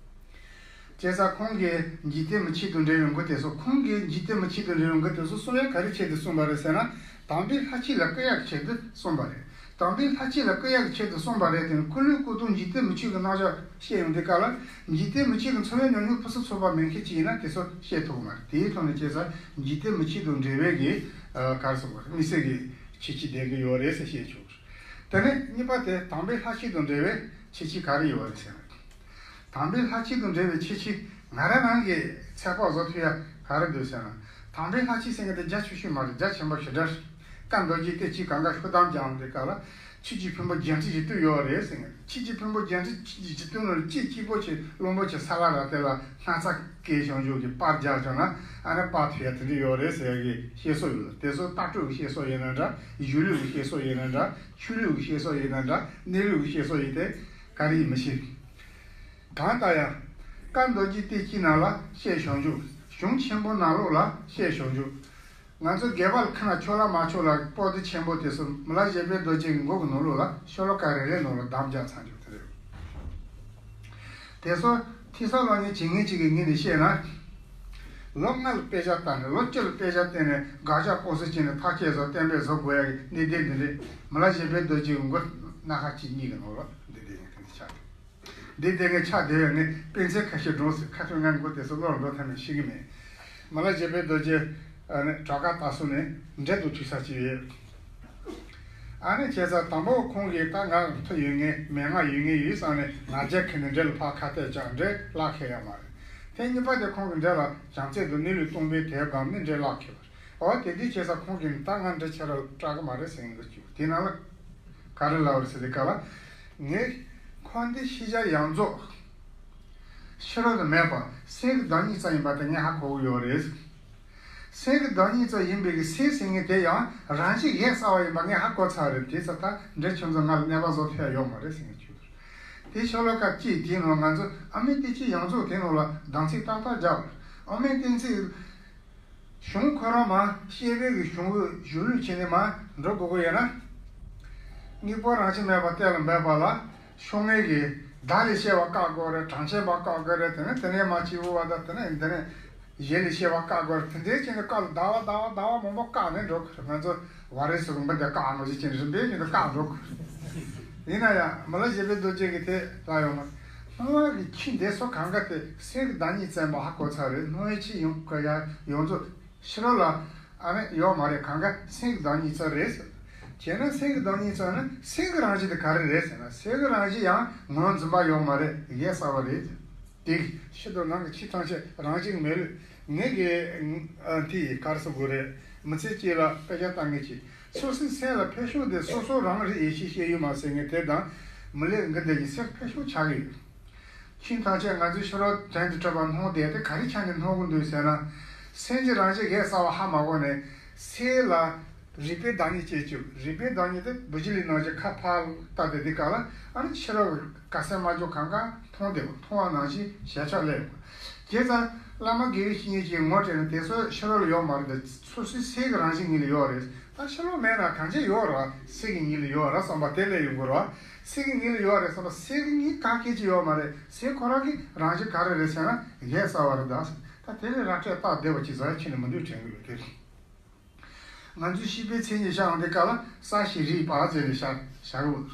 བྱས་ཙང་ཁོང་གིས་འཇིག་རྟེན་མི་ཆོས་དང་འབྲེལ་བའི་མགུར་དེ་ཚོ། ཁོང་གིས་འཇིག་རྟེན་མི་ཆོས་དང་འབྲེལ་བའི་མགུར་དེ་ཚོ་གསུང་ཡ་ག་རེ་ཆེད་དུ་གསུངས་པ་རེད་ཟེར་ན། དམ་པའི་ལྷ་ཁྱེད་ལ་བསྐུལ་ཡག་གི་ཆེད་དུ་གསུངས་པ་རེད། དམ་པའི་ལྷ་ཁྱེད་ལ་བསྐུལ་ཡག་གི་ཆེད་དུ་གསུངས་པ་རེད། དེ་ནི་འཁོར་ལོའི་སྐུ་གདུང་འཇིག་རྟེན་མི་ཆོས་ཀྱི་རྣམ་གཞག་བཤད་ཡོང་དུས་སྐབས་ལ། འཇིག་རྟེན་མི་ཆོས་ཀྱི་འཚོ་བའི་ཉམས་མྱོང་ཕུན་སུམ་ཚོགས་པ་མེད་མཁན་ཅིག་ཡིན་ན་དེ་ཚོ་བཤད་ཐུབ་ཀྱི་མ་རེད། དེའི་ཐོག་ནས་བྱས་ཙང་འཇིག་རྟེན་མི་ཆོས་དང་འབྲེལ་བའི་གི་ཨ་ག་རེ་ཟེར་དགོས་རེད། དམིགས་བསལ་གྱི་ཁྱད་ཆོས་ལྡན་གྱི་ཡོད་རེད་ཟེར་བཤད་ཆོག། དེ་ནས་གཉིས་པ་དེ། དམ་པའི་ལྷ་ཁྱེད་དང་འབྲེལ་བའི་ཁྱད་ཆོས་ག་རེ་ཡོད་རེད་ཟེར་ན། དམ་པའི་ལྷ་ཁྱེད་དང་འབྲེལ་བའི་ཁྱད་ཆོས། ང་རང་རང་གིས་ཚོད་དཔག་བཟོ་ཐུབ་ཡ་ག་རེ་འདུག་ཟེར་ན། དམ་པའི་ལྷ་ཁྱེད་ཟེར་མཁན་དེ་རྒྱ་ཆེ་ཤོས་མ་རེད། རྒྱ་ཆེན་པོ་ཞེ་དྲག་རེད། བཀའ་མདོ་རྒྱུད་དེ་ཅིག་གང་ག་ཤོག་གདམས་རྒྱག་ཡོང་དུས་སྐབས་ལ། ཆོས་ཀྱི་ཕུང་པོ་བརྒྱད་ཁྲི་བཞི་སྟོང་ཡོད་རེད་ཟེར་མཁན། ཆོས་ཀྱི་ཕུང་པོ་བརྒྱད་ཁྲི་བཞི་སྟོང་ནང་གཅིག་གཅིག་པོ་ཆེ་བློན་པོ་ཆེ་ས་ལ་ར་དེ་ལ་སྣག་ཚ་སྐྱེས་བྱུང་ཆོག་གི་པར་རྒྱག་བྱུང་ན། ཨ་ནི་པར་ཐུབ་ཡ་དེ་འདྲ་ཡོད་རེད་ཟེར་ཡ་གི་བཤད་སྲོལ་ཡོད་ལ། དེ་ཚོ་ལྟ་གྲུབ་ཀྱི་བཤད་སྲོལ་ཡིན་ན་འདྲ། གཞུང་ལུགས་ཀྱི་བཤད་སྲོལ་ཡིན་ན་འདྲ། ཆོས་ལུགས་ཀྱི་བཤད་སྲོལ་ཡིན་ན་འདྲ། གནས་ལུགས་ཀྱི་བཤད་སྲོལ་ཡིན་ཏེ་ག་རེ་ཡིན་མི་ཤེས། གང་ལྟར་ཡང་བཀའ་མདོ་རྒྱུད་བསྟན་བཅོས་ནང་ལ་བཤད་བྱུང་ཆོག། གཞུང་ཆེན་པོ་ནང་ལོགས་ལ་བཤད་བྱུང་ཆོག། ང་ཚོ་དགེ་བ་ལ་ཁ་ན་ཆོག་ལ་མ་ཆོག་ལ། པོ་ཏི་ཆེན་པོ་དེ་ཚོ་མི་ལ་བཞད་པའི་རྡོ་རྗེ་གི་མགུར་གྱི་ནང་ལོགས་ལ་ཤོ་ལོ་ཀ་རེ་རེ་ནང་ལ་གདམས་རྒྱག་ཚར་ཆོག་དེ་རེད། དེ་ཚོ་ཐེ་སཱ་ལོ་ནི་བྱེད་མཁན་ཅིག་གི་ངོས་ནས་བཤད་ན། ལོ་ལྔ་ལ་དཔེ་ཆ་བལྟས་ནས། ལོ་བཅུ་ལ་དཔེ་ཆ་བལྟས་ནས། དགག་བཞག་ལྐོག་ཟ་བྱས་ནས་ཐག་བཅད་བཟོ། གཏན་འབེབས་བཟོ་དགོས་ཡ་གི་གནད་དོན་འདི་འདྲས། མི་ལ་བཞད་པའི་རྡོ་རྗེ་གི་མགུར་སྣ་ཁ་གཅིག་གཉིས་ཀྱི་ནང་ལ་འདི་འདྲས་ངས་དེ་འདྲས་ཆགས་འདུག། འདི་དེ་ངས་ཆགས་བསྡད་ཡོད་ནས་དཔེ་མཚོན་ཁ་ཤས་སྒྲོག་ཟེར། ཁ་ཐུག་ངས་མགུར་དེ་ཚོ་བློར་འགྲོ་ཐབས་མེད་ཤེས་ཀྱི་མེད། མི་ལ་བཞད་པའི་རྡོ་རྗེ་ཨ་ནི་བྲག་དཀར་སྟག་གསུམ་ནས་འགྲེལ་དུ་བྲིས་ས་ཅིག་ཡོད། ཨ་ནི་བྱས་ཙང་དང་པོ་ཁོང་གིས་ད་ང་མཐུ་ཡོད་ངེས་མན་ངག་ཡོད་ངེས་ཡོད་བསམ་ནས་ང་རྒྱལ་ཁེལ་ནས་འགྲེལ་ལ་ཕར་ཁ་གཏད་བཅག། འགྲེལ་བཀླག་མཁན་ཡོད་མ་རེད། ཐེངས་གཉིས་པ་དེ་ཁོང་གིས་འགྲེལ་ལ་བྱང་རྩེ་དང་གནས་ལུགས་སྟོང་པའི་དེབ་སྒང་ནས་འགྲེལ་བཀླག་མཁན་ཡོད་རེད། འོ་དེ་དུས་བྱས་ཙང་ཁོང་གིས་ད་ང་འགྲེལ་ཆ་ར་སྐྲག་གི་མ་རེད་ཟེར་མཁན་འདུག་ཅིག། དེ་ནང་ལ་ག་རེ་ལབ་རེད་ཟེར་དུས་སྐབས་ལ། ངས་ཁོ་འདི་ཤེས་བྱ་ཡོངས་རྫོགས་ཕྱི་རོལ་དུ་མེད་པ་སེམས་ཀྱི་བདག་ཉིད་ཙམ་ཡིན་པ་དེ་ངས་ཧ་གོ་གི་ཡོད་རེད། སེམས་ཀྱི་བདག་ཉིད་ཙམ་ཡིན་པའི་གི་སེམས་ཟེར་མཁན་དེ་ཡང་རང་བཞིན་ཡོད་ཚར་བ་ཡིན་པ་ངས་ཧ་གོ་ཚར་རེད། དེ་ཙང་ད་འདྲེ་ཁྱོད་ཚོ་ང་ལ་གནོད་པ་བཟོ་ཐུབ་ཡ་ཡོད་མ་རེད་ཟེར་མཁན་ཅིག་ཡོད་རེད། དེ་ཤོ་ལོ་ཀ་གཅིག་དེའི་ནང་ང་ཚོ་ཨ་མའི་བསྟན་བཅོས་ཡོངས་རྫོགས་དེའི་ནང་ལ་གདམས་ཚིག་ཏག་ཏག་བརྒྱབ་པ་རེད། ཨ་མའི་བསྟན་བཅོས་གཞུང་ཁོ་རང་མ་བཤད་པའི་གི་གཞུང་གི་གཞུང་ལུགས་བྱས་ནས་མར་འགྲོ་དགོས་ཀྱི་ཡོད་ན། དངོས་པོ་རང་བཞིན་མེད་པ་གཏན་ལ་འབེབས་པ་ལ། ཕྱོགས་སྔོན་གྱི་བརྡ་ལས་བཤད་པ་བཀག་དགོས་རེད། གྲངས་ཅན་པ་བཀག་དགོས་རེད། དེ་ནས་དེ་ནས་མར་སྐྱེས་བུ་བ་དང་། དེ་ནས་འདི་ནས་གཞན་ལས་བཤད་པ་བཀག་དགོས་རེད། དེ་འདྲའི་བྱས་ནས་བཀག་ལ་ཟླ་བ་ཟླ་བ་ཟླ་བ་མང་པོ་བཀག་ནས་འགྲོ་དགོས་རེད། ང་ཚོ་ཝ་རེ་སུ་གི་མི་འདི་བཀག་ནོ་ཞིག་བྱས་ནས་རིམ་པས་བྱས་ནས་བཀག་འགྲོ་དགོས་རེད། ཡིན་ན་ཡང་མི་ལ་བཞད་པའི་རྡོ་རྗེ་གིས་དེ་ལབ་ཡོད་མ་རེད། སྣང་བ་གི་ཆོས་འདི་ཚོ་གང་ག་དེ་སེམས་ཀྱི་བདག་ཉིད་ཙམ་པ་ཧ་གོ་ཚར་རེད། སྣང་བའི་ཆོས་ཡོངས་ག་ཡ་ཡོངས་རྫོགས་ཕྱི་རོལ་ལ་ཨ་ནི་ཡོད་མ་རེད། གང་ག་སེམས་ཀྱི་བདག་ཉིད་ཙམ་རེད་ཟེར། བྱས་ན་སེམས་ཀྱི་བདག་ཉིད་ཙམ་ནི་སེམས་ཀྱི་རང་བཞིན་དེ་ག་རེ་རེད་ཟེར་ན། སེམས་ཀྱི་རང་བཞིན་ཡང་ངོས་འཛིན་པ་ཡོད་མ་རེད། ཡོད་ཚར་བ་རེད། དེ་གི་ཕྱི་དང་ནང་གི་ཆོས་ཐམས་ཅད་རང་བཞིན་མེད་ལུགས། ངེད་ཀྱི་ཨ་དེ་ཡི་ག་རེ་ཟེར་དགོས་རེད། མི་ཚེ་གཅིག་ལ་དཔེ་ཆ་ལྟ་མཁན་གྱིས་སོ་སོའི་སེམས་ལ་ཕན་ཕྱོགས་དེ་སོ་སོ་རང་རེད་ཡེ་ཤེས་ཤེས་ཡོད་མ་ཟེར་མཁན་དེ་དང་། མི་ལས་འགུལ་འདེད་ཀྱི་སེམས་ཕན་ཕྱོགས་ཆགས་ཀྱི་ཡོད། ཆོས་ཐམས་ཅད་ང་ཚོའི་ཕྱི་རོལ་དོན་དུ་གྲུབ་པ་སྣང་བསྡད་དེ་ག་རེ་ཆ་ནས་སྣང་གི་འདུག་ཟེར་ན། སེམས་ཀྱི་རང་བཞིན་ཡོད་ཚར་བ་ཧ་མ་གོ་ནས་སེམས་ལ་རིག་པའི་བདག་ཉིད་ཅེས་བཅུག། རིག་པའི་བདག་ཉིད་དེ་བུ་གཞི་ལི་ནང་བཞིན་ཁ་ཕར་བལྟས་ཏེ་འདི་ག་ལ་ཨ་ནི་ཕྱི་རོལ་གི་ག་སེ་མ་འཇོག་གང་ག་མཐོང་བསྡད་པ། མཐོང་བ་ནང་བཞིན་ཞལ་ཕྱག་སླེབས་པ། བྱས་ཙང་བླ་མ་དགེ་བའི་བཤེས་གཉེན་གྱིས་ངོ་སྤྲད་ནས་དེ་ཚོ་ཕྱི་རོལ་ལ་ཡོད་མ་རེད། དེ་སོ་སོའི་སེམས་ཀྱི་རང་བཞིན་ངེད་ལ་ཡོད་རེད། ད་ཕྱི་ལོགས་མེད་ན་གང་ཅི་ཡོད་རེད་བ། སེམས་ཀྱི་ངེད་ལ་ཡོད་རེད་བསམ་པ་དེ་སླེབས་ཡོང་དགོས་རེད་བ། སེམས་ཀྱི་ངེད་ལ་ཡོད་རེད་བསམ་པ། སེམས་ཀྱི་ངེད་ག་གེ་ཅི་ཡོད་མ་རེད། སེམས་ཁོ་རང་གི་རང་བཞིན་ག་རེ་རེད་ཟེར་ན་གེ་སར་བ་རེད། ད་ད་དེ་ལས་ར་སྤྲོད་སྟངས་བདེ་བ་ཅིག་བཟོ་ཡ་ཁྱོན་ནས་མི་འདུག་དྲན་གི་ཡོད་དེ་རེད། ང་ཚོས་ཤེས་པའི་མཚན་ཉིད་བཤད་ཡོང་དུས་སྐབས་ལ་ས་ཞེས་རིག་པ་ཟེར་ནས་བཞག་བཞག་གི་ཡོད།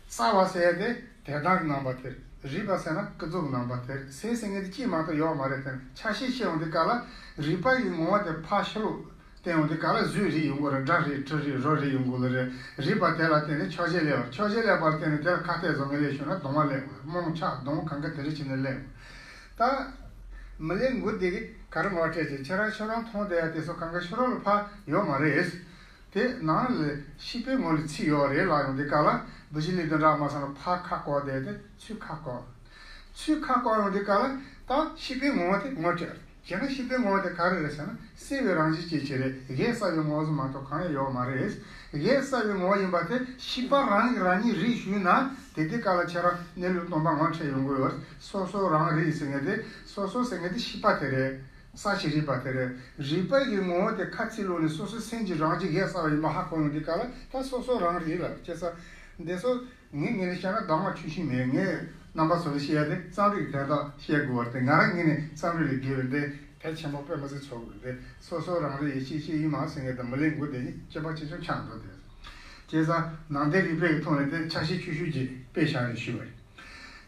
ས་བ་ཟེར་ཡ་དེ་དད་དང་གི་རྣམ་པ་དེ་རེད། རིག་པ་ཟེར་ན་ཀུན་རྫོབ་ཀྱི་རྣམ་པ་དེ་རེད། སེམས་ཟེར་མཁན་དེ་གཅིག་མ་གཏོགས་ཡོད་མ་རེད་དེ། ཆ་ཤས་བཤད་ཡོང་དུས་སྐབས་ལ་རིག་པ་ཡི་ངོ་བོ་དེ་ཕར་ཕྱི་ལོགས་བསྟན་ཡོང་དུས་སྐབས་ལ་བཟོས་རིག་ཡོང་གི་རེད། སྒྲ་རིག་དྲི་རིག་རོ་རིག་ཡོང་གི་ལ་རེད། རིག་པ་དེ་ལ་བརྟེན་ནས་ཆོས་ཅན་སླེབས་པ་རེད། ཆོས་ཅན་སླེབས་པར་བརྟེན་ནས་དེ་ལ་ཁ་གཏད་བཟོ་མཁན་སླེབས་བྱུང་ན་གདོང་བ་སླེབས་དགོས་རེད། རྨོངས་ཆགས་གདོང་གང་ག་དེ་རིགས་བྱས་ནས་སླེབས་དགོས་རེད། ད་མི་ལའི་མགུར་དེ་གིས་ག་རེ་ངོ་སྤྲད་ཅེས། ཁྱེད་རང་ཁྱོད་རང་མཐོང་བསྡད་ཡ་དེ་ཚོ་གང་ག་ཕྱི་རོལ་ལ་ཕར་ཡོད་མ་རེད། དེ་ནང་ལ་ཤེས་པའི་ངོ་ལ་ཚིག་ཡོད་རེད་ལབ་ཡོང་དུས་སྐབས་ལ་བུ་གཞི་ལས་དོན་འདྲ་མ་སོང་ན་ཕར་ཁ་བསྐོར་བསྡད་དེ་ཚུར་ཁ་བསྐོར། ཚུར་ཁ་བསྐོར་ཡོང་དུས་སྐབས་ལ་ད་ཤེས་པའི་ངོ་བོ་དེ་ངོ་སྤྲད། བྱས་ན་ཤེས་པའི་ངོ་བོ་དེ་ག་རེ་རེད་ཟེར་ན་སེལ་བའི་རང་བཞིན་ཅན་ཅིག་རེད། གེ་སར་བའི་ངོ་བོ་ཙམ་མ་གཏོགས་གང་ཡང་ཡོད་མ་རེད། གེ་སར་བའི་ངོ་བོ་ཡིན་པ་དེ་ཤེས་པ་རང་གིས་རང་ཉིད་རིག་ཞུས་ན་དེ་དུས་སྐབས་ལ་ཁྱེད་རང་གནས་ལུགས་སྟོང་པ་ངོ་འཕྲད་ཡོང་གི་ཡོད། སོ་སོ་རང་རིག་ཟེར་མཁན་དེ་སོ་སོ་ཟེར་མཁན་དེ་ཤེས་པ་དེ་རེད། ས་ཞེས་རིག་པ་དེ་རེད། རིག་པ་ཡི་ངོ་བོ་དེ་ཁ་ཚིག་ལོག་ནས་སོ་སོའི་སེམས་ཀྱི་རང་བཞིན་གེ་སར་བ་ཡིན་པ་ཧ་གོ་ཡོང་དུས་སྐབས་ལ་ད་སོ་སོ་རང་རིག་ལ་སྐྱེ་ས་འདི་ཚོ་ངས་ངས་ནས་བཤད་ན་གདམས་ངག་ཆུང་ཆུང་མེད། ངས་རྣམ་པ་ཚོ་ལ་བཤད་ཡ་དེ་རྩོམ་རིག་དོན་དག་བཤད་དགོས་པ་དེ་ང་རང་ངོས་ནས་རྩོམ་རིག་ལས་བརྒལ་བའི་འདི་གལ་ཆེན་པོ་དཔེ་མི་སྲིད་ཚོར་གི་འདི་སོ་སོ་རང་རིག་ཡེ་ཤེས་ཤིག་ཡིན་མ་ཟེར་མཁན་དང་མི་ལའི་མགུར་དེ་གཉིས་ཁྱད་པར་ཆེ་ཆུང་ཆགས་འགྲོ་དེ། བྱས་ཙང་ནང་བསྟན་རིག་པའི་ཐོག་ནས་དེ་ཆ་ཤས་ཆུང་ཆུང་ཅིག་དཔེ་བཞག་ནས་ཞུས་པ་རེད།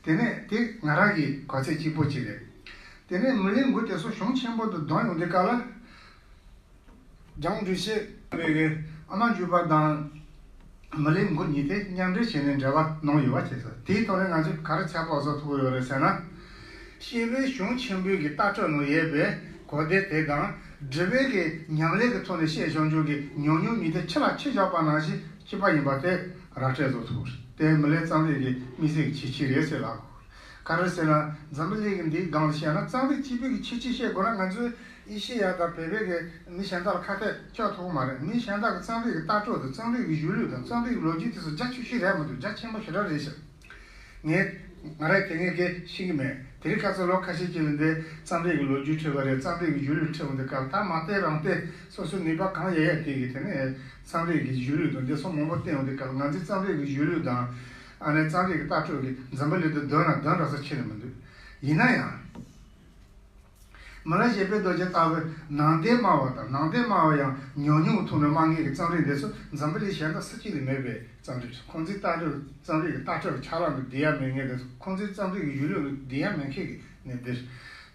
དེ་ནས་དེ་ང་རང་གི་གོ་ཚད་གཅིག་པོ་ཅིག་རེད། དེ་ནས་མི་ལའི་མགུར་དེ་ཚོ་གཞུང་ཆེན་པོ་དུ་འདོན་ཡོང་དུས་སྐབས་ལ། འཇང་འབྲུག་ཤེས་པའི་གི་ཨ་མ་འཇུ་པ་དང་མི་ལའི་མགུར་གཉིས་དེ་མཉམ་འབྲེལ་བྱས་ནས་འགྲེལ་པ་གནང་ཡོད་པ་བྱས་སོ། དེའི་ཐོག་ནས་ང་ཚོས་ག་རེ་ཚད་པ་བཟོ་ཐུབ་ཀྱི་ཡོད་རེད་ཟེར་ན། ཤེས་པའི་གཞུང་ཆེན་པོའི་གི་ལྟ་གྲུབ་ནང་ཡོད་པའི་གོ་བདེ་དེ་དང་སྒྲུབ་པའི་གི་ཉམས་ལེན་གྱི་ཐོག་ནས་བཤད་བྱུང་བྱུང་གི་ཉུང་ཉུང་གཉིས་དེ་ཕྱི་ལ་ཕྱི་བཞག་པ་ནང་བཞིན་གཅིག་པ་ཡིན་པ་དེ་ར་སྤྲོད་བཟོ་ཐུབ་རེད། དེ་མི་ལའི་རྩོམ་རིག་གི་དམིགས་བསལ་གྱི་ཁྱད་ཆོས་རེད་ཟེར་ལབ་དགོས། ག་རེ་ཟེར་ན་འཛམ་བུ་གླིང་གི་འདིའི་སྒང་ལ་བཤད་ན་རྩོམ་རིག་སྤྱི་པའི་གི་ཁྱད་ཆོས་བཤད་དགོས་ན་ང་ཚོས་ཨེ་ཤེ་ཡ་དང་བོད་པའི་གི་མི་གཞན་དག་ལ་ཁ་གཏད་གཅོག་ཐུབ་ཀྱི་མ་རེད། མི་གཞན་དག་གི་རྩོམ་རིག་གི་ལྟ་གྲུབ་དང་རྩོམ་རིག་གི་གཞུང་ལུགས་དང་རྩོམ་རིག་གི་ལོ་རྒྱུས་དེ་ཚོ་རྒྱ་ཆེ་ཤོས་རེད་མི་འདུག་རྒྱ་ཆེན་པོ་ཞེ་དྲག་རེད་ཤག་ངས་ང་རས་དེ་ངས་གི་ཤེས་ཀྱི་མེད། དེ་རིང་ཁ་སང་ལོ་ཁ་ཤས་ཀྱི་ལ་འདི་རྩོམ་རིག་གི་ལོ་རྒྱུས་འཁྲིད་པ་རེད། རྩོམ་རིག་གི་གཞུང་ལུགས་འཁྲིད་འོང་དུས་སྐབས་ད་མ་བལྟས་རང་བལྟས་སོ་སོའི་ནུས་པ་གང་ཡོད་ཡོད་དེ་གི་དེ་ནས་རྩོམ་རིག་གི་གཞུང་ལུགས་དང་འདི་ཚོ་མང་པོ་བསྟན་འོང་དུས་སྐབས་ང་ཚོའི་རྩོམ་རིག་གི་གཞུང་ལུགས་དང་ཨ་ནི་རྩོམ་རིག་གི་ལྟ་གྲུབ་ཀྱི་འཛམ་བུ་གླིང་དུ་འདོན་ན་འདོན་རོགས་ས་ཁྱེར་ནས་མི་འདུག་ཡིན་ན་ཡང་། མི་ལ་བཞད་པའི་རྡོ་རྗེ་ལྟ་བུའི་ནང་བསྟན་སྨྲ་བ་དང་ནང་བསྟན་སྨྲ་བ་ཡང་ཉུང་ཉུང་ཐོག་ནས་སྨྲ་མཁན་གྱི་རྩོམ་རིག་འདི་ཚོ་འཛམ་བུ་གླིང་གཞན་དག་ས་གཅིག་ལ་མེད་པའི་རྩོམ་རིག་རེད། ཁོང་ཚོའི་ལྟ་གྲུབ་རྩོམ་རིག་གི་ལྟ་གྲུབ་ཀྱི་ཆ་ལག་ལ་བསྡད་ཡ་མེད་མཁན་དེ་ཚོ་ཁོང་ཚོའི་རྩོམ་རིག་གི་གཞུང་ལུགས་ལ་བསྡད་ཡ་མེད་མཁན་གྱི་གནས་འདིར།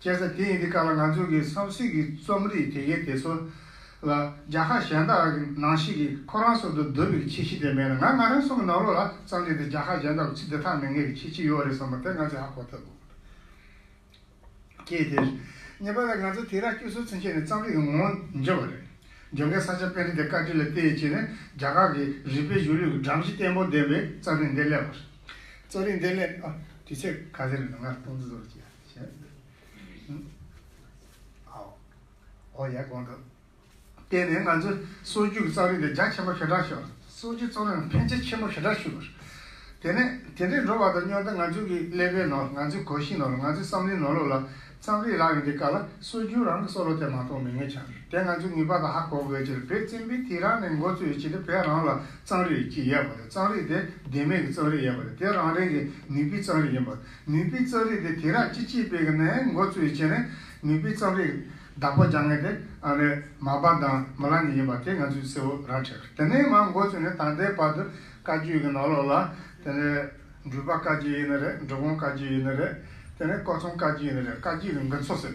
བྱས་ཙང་དེ་ཡིན་དུས་སྐབས་ལ་ང་ཚོ་གི་སོ་སོའི་གི་རྩོམ་རིག་དེ་གའི་དེ་ཚོ་ལ་རྒྱལ་ཁབ་གཞན་དག་གི་ནང་བཞིན་གྱི་ཁོ་རང་ཚོ་དང་བསྡུར་བའི་ཁྱད་གཞི་དེ་མེད་ན་ང་ང་རང་ཚོ་གི་ནང་ལོགས་ལ་རྩོམ་རིག་དེ་རྒྱལ་ཁབ་གཞན་དག་ལ་ཚུད་བསྡད་ཐབས་མེད་མཁན་གྱི་ཁྱད་ཆོས་ཡོད་རེད་བསམ་པ་དེ་ང་ཚོས་ཧ་གོ་ཐུབ་དགོས། ཀྱེ་དེར། ངེས་པར་དུ་ང་ཚོ་དུས་རབས་བཅུ་གསུམ་ཚུན་ཆད་ནས་རྩོམ་རིག་གི་ངོ་བོ་འགྱུར་བ་རེད། འཇོན་སྐལ་ས་སྐྱ་པཎྜི་ཏའི་བཀའ་དྲིན་ལ་བརྟེན་བྱས་ནས་རྒྱ་གར་གྱི་རིག་པའི་གཞུང་ལུགས་ཀྱི་སྒྲོམ་གཞི་བརྟན་པོ་ལྡན་པའི་རྩོམ་རིག་འདི་སླེབས་པ་རེད། རྩོམ་རིག་འདི་སླེབས་ཨ་དུས་ཚོད་ག་ཚོད་རེད་ང་སྟོང་ཚོ་ཟོར་གྱི་ཡ། ཨའོ། ཨོ་ཡ་གོང་དུ། དེ་ནས་ང་ཚོས་སྲོལ་རྒྱུན་གྱི་རྩོམ་རིག་འདི་རྒྱ་ཆེན་པོ་ཞེ་དྲག་ཤོར། སྲོལ་རྒྱུན་རྩོམ་རིག་ཕན་ཆེ་ཆེན་པོ་ཞེ་དྲག་ཤོར། དེ་ནས་དེ་འདྲའི་འགྲོ་བ་དང་མཉམ་དུ་ང་ཚོའི་གི་ཀླད་པའི་ནང་ང་ཚོའི་གོ་ཤེས་ནང་ལ་ང་ཚོའི་བསམ་བློའི་ནང་ལོགས་ལ་རྩོམ་རིག་ལབ་ཡོང་དུས་སྐབས་ལ་སྲོལ་རྒྱུན་རང་གི་བསམ་བློ་དེ་མ་གཏོགས་མེད་ངེས་ཆགས་རེད། དེ་ང་ཚོས་ངེས་པར་དུ་ཧ་གོ་དགོས་ཀྱི་རེད། བོད་བཙན་པོའི་དུས་རབས་ནས་འགོ་བཙུགས་ཡོད་ཀྱི་རེད། བོད་རང་ལ་རྩོམ་རིག་ཅིག་ཡོད་པ་རེད། རྩོམ་རིག་དེ་ལྡེ་མིག་གི་རྩོམ་རིག་ཡོད་པ་རེད། དེ་རང་རེ་གི་ནུས་པའི་རྩོམ་རིག་ཡིན་པ་ནུས་པའི་རྩོམ་རིག་དེ་དུས་རབས་བཅུ་གཅིག་པའི་གི་ནས་འགོ་བཙུགས་ཡོད་ཀྱི་རེད། ནུས་པའི་རྩོམ་རིག་བདག་པོ་རྒྱག་མཁན་དེ་ཨ་ནི་མར་པ་དང་མི་ལ་ནི་ཡིན་པ་དེ་ང་ཚོས་གསལ་བོ་ར་འཕྲོད། དེ་ནས་མར་འགོ་བཙུགས་ནས་ད་ལྟའི་བར་དུ་བཀའ་བརྒྱུད་ཀྱི་ནང་ལོགས་ལ་དེ་ནས་འབྲུག་པ་བཀའ་བརྒྱུད་ཡིན་ནི་རེད། འབྲི་གུང་བཀའ་བརྒྱུད་ཡིན་ནི་རེད། དེ་ནས་སྐུ་ཚང་བཀའ་བརྒྱུད་ཡིན་ནི་རེད། བཀའ་བརྒྱུད་ཀྱི་མགུར་མཚོ་ཟེར་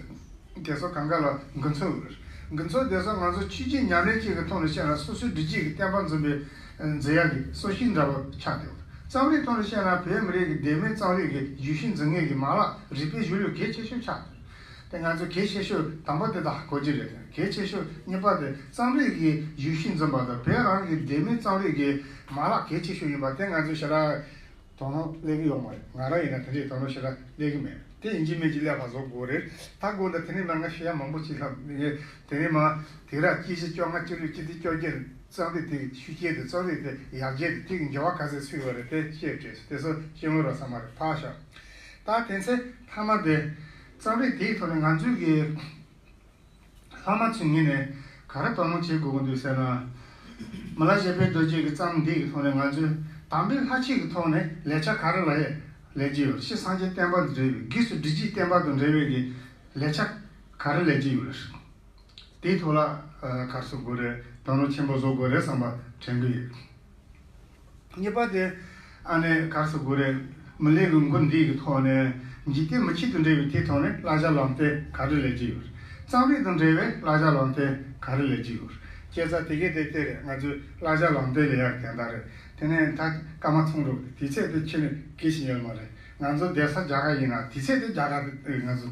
དེ་ཚོ་གང་ག་ལ་མགུར་མཚོ་ཡོད་རེད། མགུར་མཚོ་དེ་ཚོ་ང་ཚོ་ཆོས་བརྒྱུད་ཉམས་ལེན་བཅས་ཀྱི་ཐོག་ནས་བཤད་ན་སོ་སོའི་སྒྲིག་གཞི་གི་བསྟན་པ་འཛིན་པའི་འཛིན་ཡག་གི་སྲོག་ཤིང་འདྲ་བོ་ཆགས་བསྡད་ཡོད། རྩོམ་རིག་ཐོག་ནས་བཤད་ན་བོད་མི་རིགས་ཀྱི་ལྡེ་མིག་རྩོམ་རིག་གི་རྒྱུད་ཤིང་འཛིན་མཁན་གྱི་མ་ལག་རིག་པའི་གཞུང་ལུགས་གལ་ཆེ་ཤོས་ཆགས་འདུག་དེ་ང་ཚོ་གལ་ཆེ་ཤོས་དང་པོ་དེ་དག་གོ་རྒྱུ་རེད། གལ་ཆེ་ཤོས་གཉིས་པ་དེ་རྩོམ་རིག་གི་རྒྱུད་ཤིང་འཛིན་པ་དང་བོད་རང་གི་ལྡེ་མིག་རྩོམ་རིག་གི་མ་ལག་གལ་ཆེ་ཤོས་ཡིན་པ་དེ་ང་ཚོས་ཞེ་དྲག་དོ་སྣང་སླེབས་ཀྱི་ཡོད་མ་རེད། ང་རང་ཡིན་ན་དེ་འདྲའི་དོ་སྣང་ཞེ་དྲག་སླེབས་ཀྱི་མེད། དེ་ཡིན་གཅིག་མིན་གཅིག་སླེབས་པ་བཟོ་དགོས་རེད། ད་དགོངས་དག་དེ་ནས་མར་ང་ཞུ་ཡ་མང་པོ་ཅིག་ལྷག་དེ་ནས་མར་དུས་རབས་བཅུ་བཞི་བཅོ་ལྔ་བཅུ་དྲུག་བཅུ་བདུན་བཅོ་བརྒྱད་རྩོམ་རིག་དེ་ཤུགས་རྐྱེན་དེ་རྩོམ་རིག་དེ་ཡར་རྒྱས་དེ་དེ་གི་འགྱུར་བ་ག་ཚོད་ཕྱིན་པ་རེད། དེ་བཤད་བྲིས་དེ་ཚོ་ཤེས་ངོ་རོགས་ས་མ་རེད། ཕར་བཞག་ད་དེ་ཚེ་མཐའ་མ་དེ་རྩོམ་རིག་དེའི་ཐོག་ནས་ང་ཚོའི་གི་ལྷག་མ་ཚུན་ངོས་ནས་ག་རེ་དོ་སྣང་བྱེད་དགོས་ཀྱི་འདུག་ཟེར་ན། མི་ལ་བཞད་པའི་རྡོ་རྗེ་གི་རྩོམ་འདི་གི་ཐོག་ནས་ང་ཚོས་དམ་པའི་ལྷ་ཆོས་ཀྱི་ཐོག་ནས་ལས་བྱ་ག་རེ་ལ་ལས་ཀྱི་ཡོད། ཕྱི་སངས་རྒྱས་བསྟན་པ་དང་འབྲེལ་བའི་སྒོས་སུ་སྒྲིག་གཞིའི་བསྟན་པ་དང་འབྲེལ་བའི་གི་ལས་བྱ་ག་རེ་ལས་ཀྱི་ཡོད། དེའི་ཐོག་ལ་ག་རེ་ཟེར་དགོས་རེད། དོ་སྣང་ཆེན་པོ་བཟོ་དགོས་རེད་བསམ་པ་དྲན་གྱི་ཡོད། གཉིས་པ་དེ་ཨ་ནི་ག་རེ་ཟེར་དགོས་རེད། མི་ལུས་ཀྱི་མགོ་འདི་གི་ཐོག་ནས་འཇིག་རྟེན་མི་ཆོས་དང་འབྲེལ་བའི་དེའི་ཐོག་ནས་བསླབ་བྱ་ལམ་སྟོན་ག་རེ་ལས་ཀྱི་ཡོད། རྩོམ་རིག་དང་འབྲེལ་བའི་བསླབ་བྱ་ལམ་སྟོན་ག་རེ་ལས་ཀྱི་ཡོད། བྱས་ཙང་དེ་གའི་དེ་དེ་རེད། ང་ཚོས་བསླབ་བྱ་ལམ་སྟོན་ལས་ཡག་དེ་འདྲ་རེད། དེ་ནས་ད་སྐར་མ་ཚང་རུ་དུས་ཚོད་དེ་ཁྱོན་ནས་གལ་ཆེན་ཡོད་མ་རེད། ང་ཚོ་བསྡད་ས་རྒྱ་གར་ཡིན་ན་དུས་ཚོད་དེ་རྒྱ་གར་དུ་ང་ཚོ